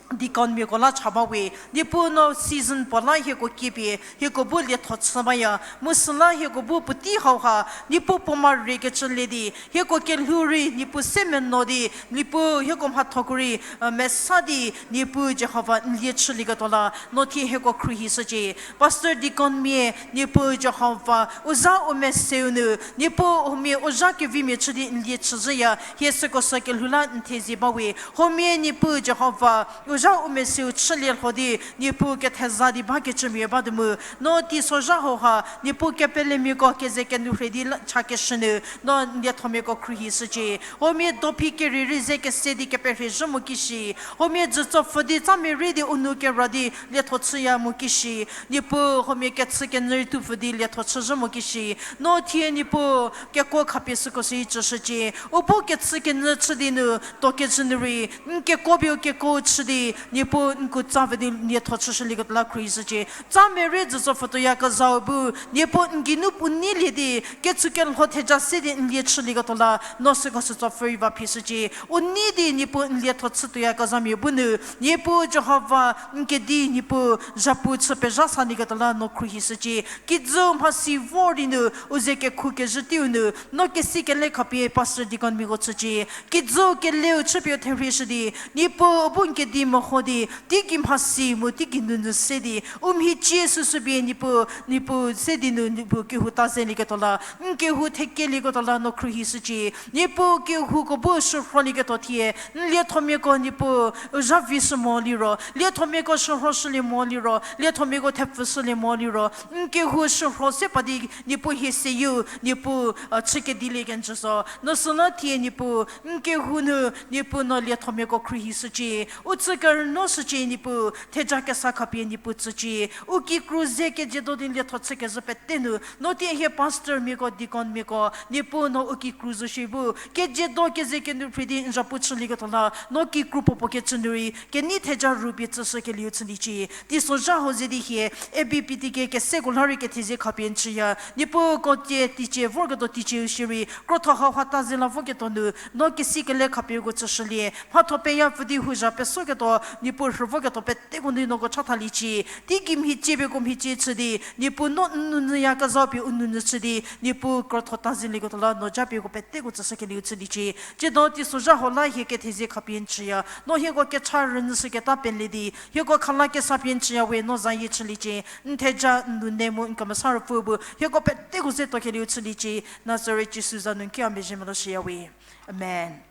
deaconmiako la cha ba we, Niepuu no season puo la hieko kiepie, hieko bu lietho chü baya, mu süla hieko bu puotei hauha, Niepuu puo mari kecü le di, hieko kelhou rei, Niepuu se meno di, Niepuu hieko mhathoko rei, a, mesa di, Niepuu Jihova n lie chülieketuo la, no thie hieko khruohishücie. Pastor deaconmia, Niepuu Jihova, u zha u meseu nu, Niepuu huomia u zha kevimia chü di n lie chüzhüya, hie süko sü kelhou la n thezie ba we, huomia Niepuu Jihova, u zha u meseu chülie lho di, Niepuu ketheza di bakecümia ba di mu, no teisozha hauha, Niepuu kepelemiako keze kenu rhei di la, chakeshü nu, no n liethomiako khruohishücie. Huomia dophi kerie rei ze kese di keperhiezhü mo kishi. Huomia dzütsopfü di tsa merei di u nou kera di lietho chüya mo kishi. Niepuu huomia kechü kenyü rei tupfü di lietho chüzhü mo kishi. No thie Niepuu kekuo khapie süko sü tsüshücie. U bu kechü kenyü chü di nu tuokecü nu rei, n kekuo pie u kekuo chü di, Niepuu n ku tsa vü di lietho chüshülieketuo la khruohishücie. Tsa merei dzütsopfü tuoyakezhau bu, Niepuu n geinu puo neilie di, kechükelho theja se di n lie chülieketuo la, no süko sü tsopfü rei va phishücie. U nei di Niepuu n lietho chü tuoyakezhamia bu nu, Niepuu Jihova n kedi Niepuu zhapu chü pezha salieketuo la no khruohishücie. Kijü mhasi vor di nu, u ze kekhu kezhü teiu nu, no kesi kele khapie pastor deaconmiako chücie. Kijü keleu chüpie therhishü di, Niepuu u bu n kedi ho di, teigei mhasi mu teigei nounyü se di, u mhicie süsü pie Niepuu, Niepuu se di nu Niepuu kehou ta zelieketuo la, n kehou thekelieketuo la no khruohishücie. Niepuu kehouko bu shürholieketuo thie, n liethomiako Niepuu, zha vishü mo liro, liethomiako shürhoshülie mo liro, liethomiako thepfüshülie mo liro, n kehou shürho se pa di Niepuu hie seyieu, Niepuu, chü kedilie kenjü zo. No süla thie Niepuu, n kehou nu Niepuu no liethomiako khruohishücie. U tsü kerüno shücie Niepuu, theja kesa khapie Niepuu tsücie. U kikru ze kejiedo di lietho chükezhü pete nu, no thie hie pastormiako, deaconmiako, Niepuu no u kikru zo shie bu, kejiedo keze kenu phrü di n zhapu chülieketuo la, no kikru puopuo kecü nu rei, kenei theja rupie tsüshükelieu chüliecie. Teisozha hau ze di hie, A B P T K keseko la rei kethezie khapie n chüya. Niepuu ko tie teicie vorketuo teicieu shierei, krotho hauha ta ze la voketuo nu, no kesi kele khapieko tsüshülie. Mhatho peya pfü di houzha pesoketuo, Niepuu rhü voketuo peteko nu noko chathaliecie. Teigei mhiciepie ko mhicie chü di, Niepuu no n nounyüyakezhau pie u nounyü chü di, Niepuu krotho ta zelieketuo la no japieko peteko tsüshükelieu chüliecie. Tsiedo teisozha hau la hie kethezie khapie n chüya. No hieko kecha rünyüshüketa pele di, hieko khala kesa pie n chüya we no zayie chüliecie. N theja n nune mu n kemesa ruopfü bu, hieko peteko ze tuokelieu chüliecie. Nazaret Jisu za nu n ki a mezhie melou shüya we. Amen.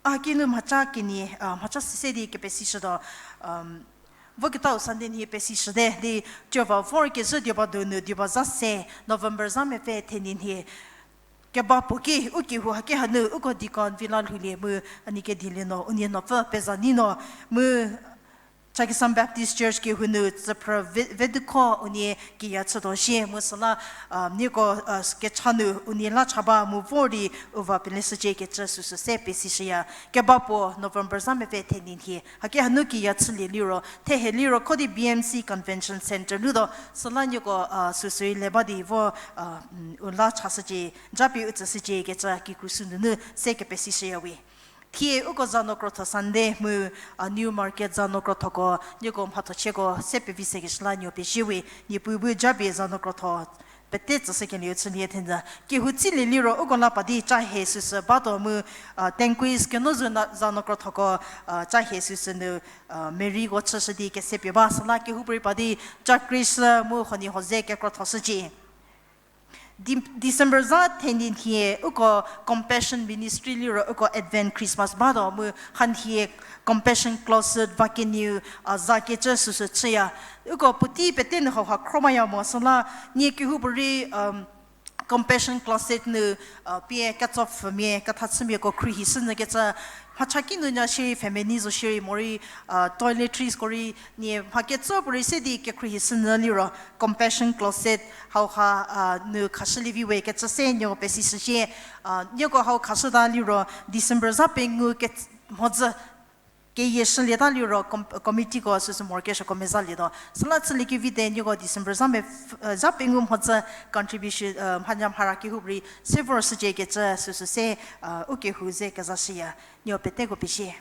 A kinu mhaca kenie, a, mhaca sise di kepesishütuo, voketau Sunday nhie pesishüte di, tuo va vor kezhü dioba donu dioba za se, November za mepfü thenie nhie, keba puo ki, u kehou haki hanu, uko deacon Vila Lhoulie mu, a nie kedilie no, unie nopfü peza ni no, mu, Chakhesang Baptist Church kehou nu, tsüphrü ve-, vedukho unie kiya chütuo shie, mu süla, a, nieko, a, kecha nu unie la cha ba mu vor di u va peleshücie kecü süsü se pesishüya. Keba puo November za mepfü thenie nhie, haki hanu kiya chülie liro, thehe liro kho di B M C Convention Centre lutuo, süla nieko, a, süsü rei le ba di vo, a, u la chashücie, japie u tsüshücie kecü kikru sü nunu se kepesishüya we. Thie uko Zano Krotho Sunday mu, a, New Market Zano Krothoko, nieko mhathochieko se pevi sekeshü la nuo pezie we, Niepuu bu japie Zano Krotho pete tsüshükelieu chülie thenjü. Kehou tsilie liro uko la pa di ca he süsü batuo mu, a, Tenquis kenozu na Zano Krothoko, a, ca he süsü nu, a, Maryko chüshü di kesepie ba süla kehoupuorei pa di ca krishü mu huoniehuo ze kekrothoshücie. Di-, December za thenie nhie uko Compassion Ministry liro uko Advent Christmas batuo mu hanhie Compassion Closet va kenieu, a, za kecü süsü chüya. Uko puotei pete nu hauha khromaya mo süla nie kehoupuorei, Compassion Closet nu, a, pie ketsopfhümia, kethachümiako khruohishünyü kecü, mhacha kinu nya shierei family zo shierei morei, a, toiletries ko rei nie mha ketsopfü rei se di kekhruohishünyü liro Compassion Closet hauha, a, nu khashülie vi we kecü se nuo pesishücie, a, nieko hau khashüta liro December za pengou ke-, mhodzü keyieshülieta liro com-, committeeko süsü morokesuoko mezalietuo. Süla chülie kevite nieko December za me, a, za pengou mhodzü contribution, a, mhanya mhara kehoupuorei se vorshücie kecü süsü se, a, u kehou ze kezashüya. Nuo peteko pezie.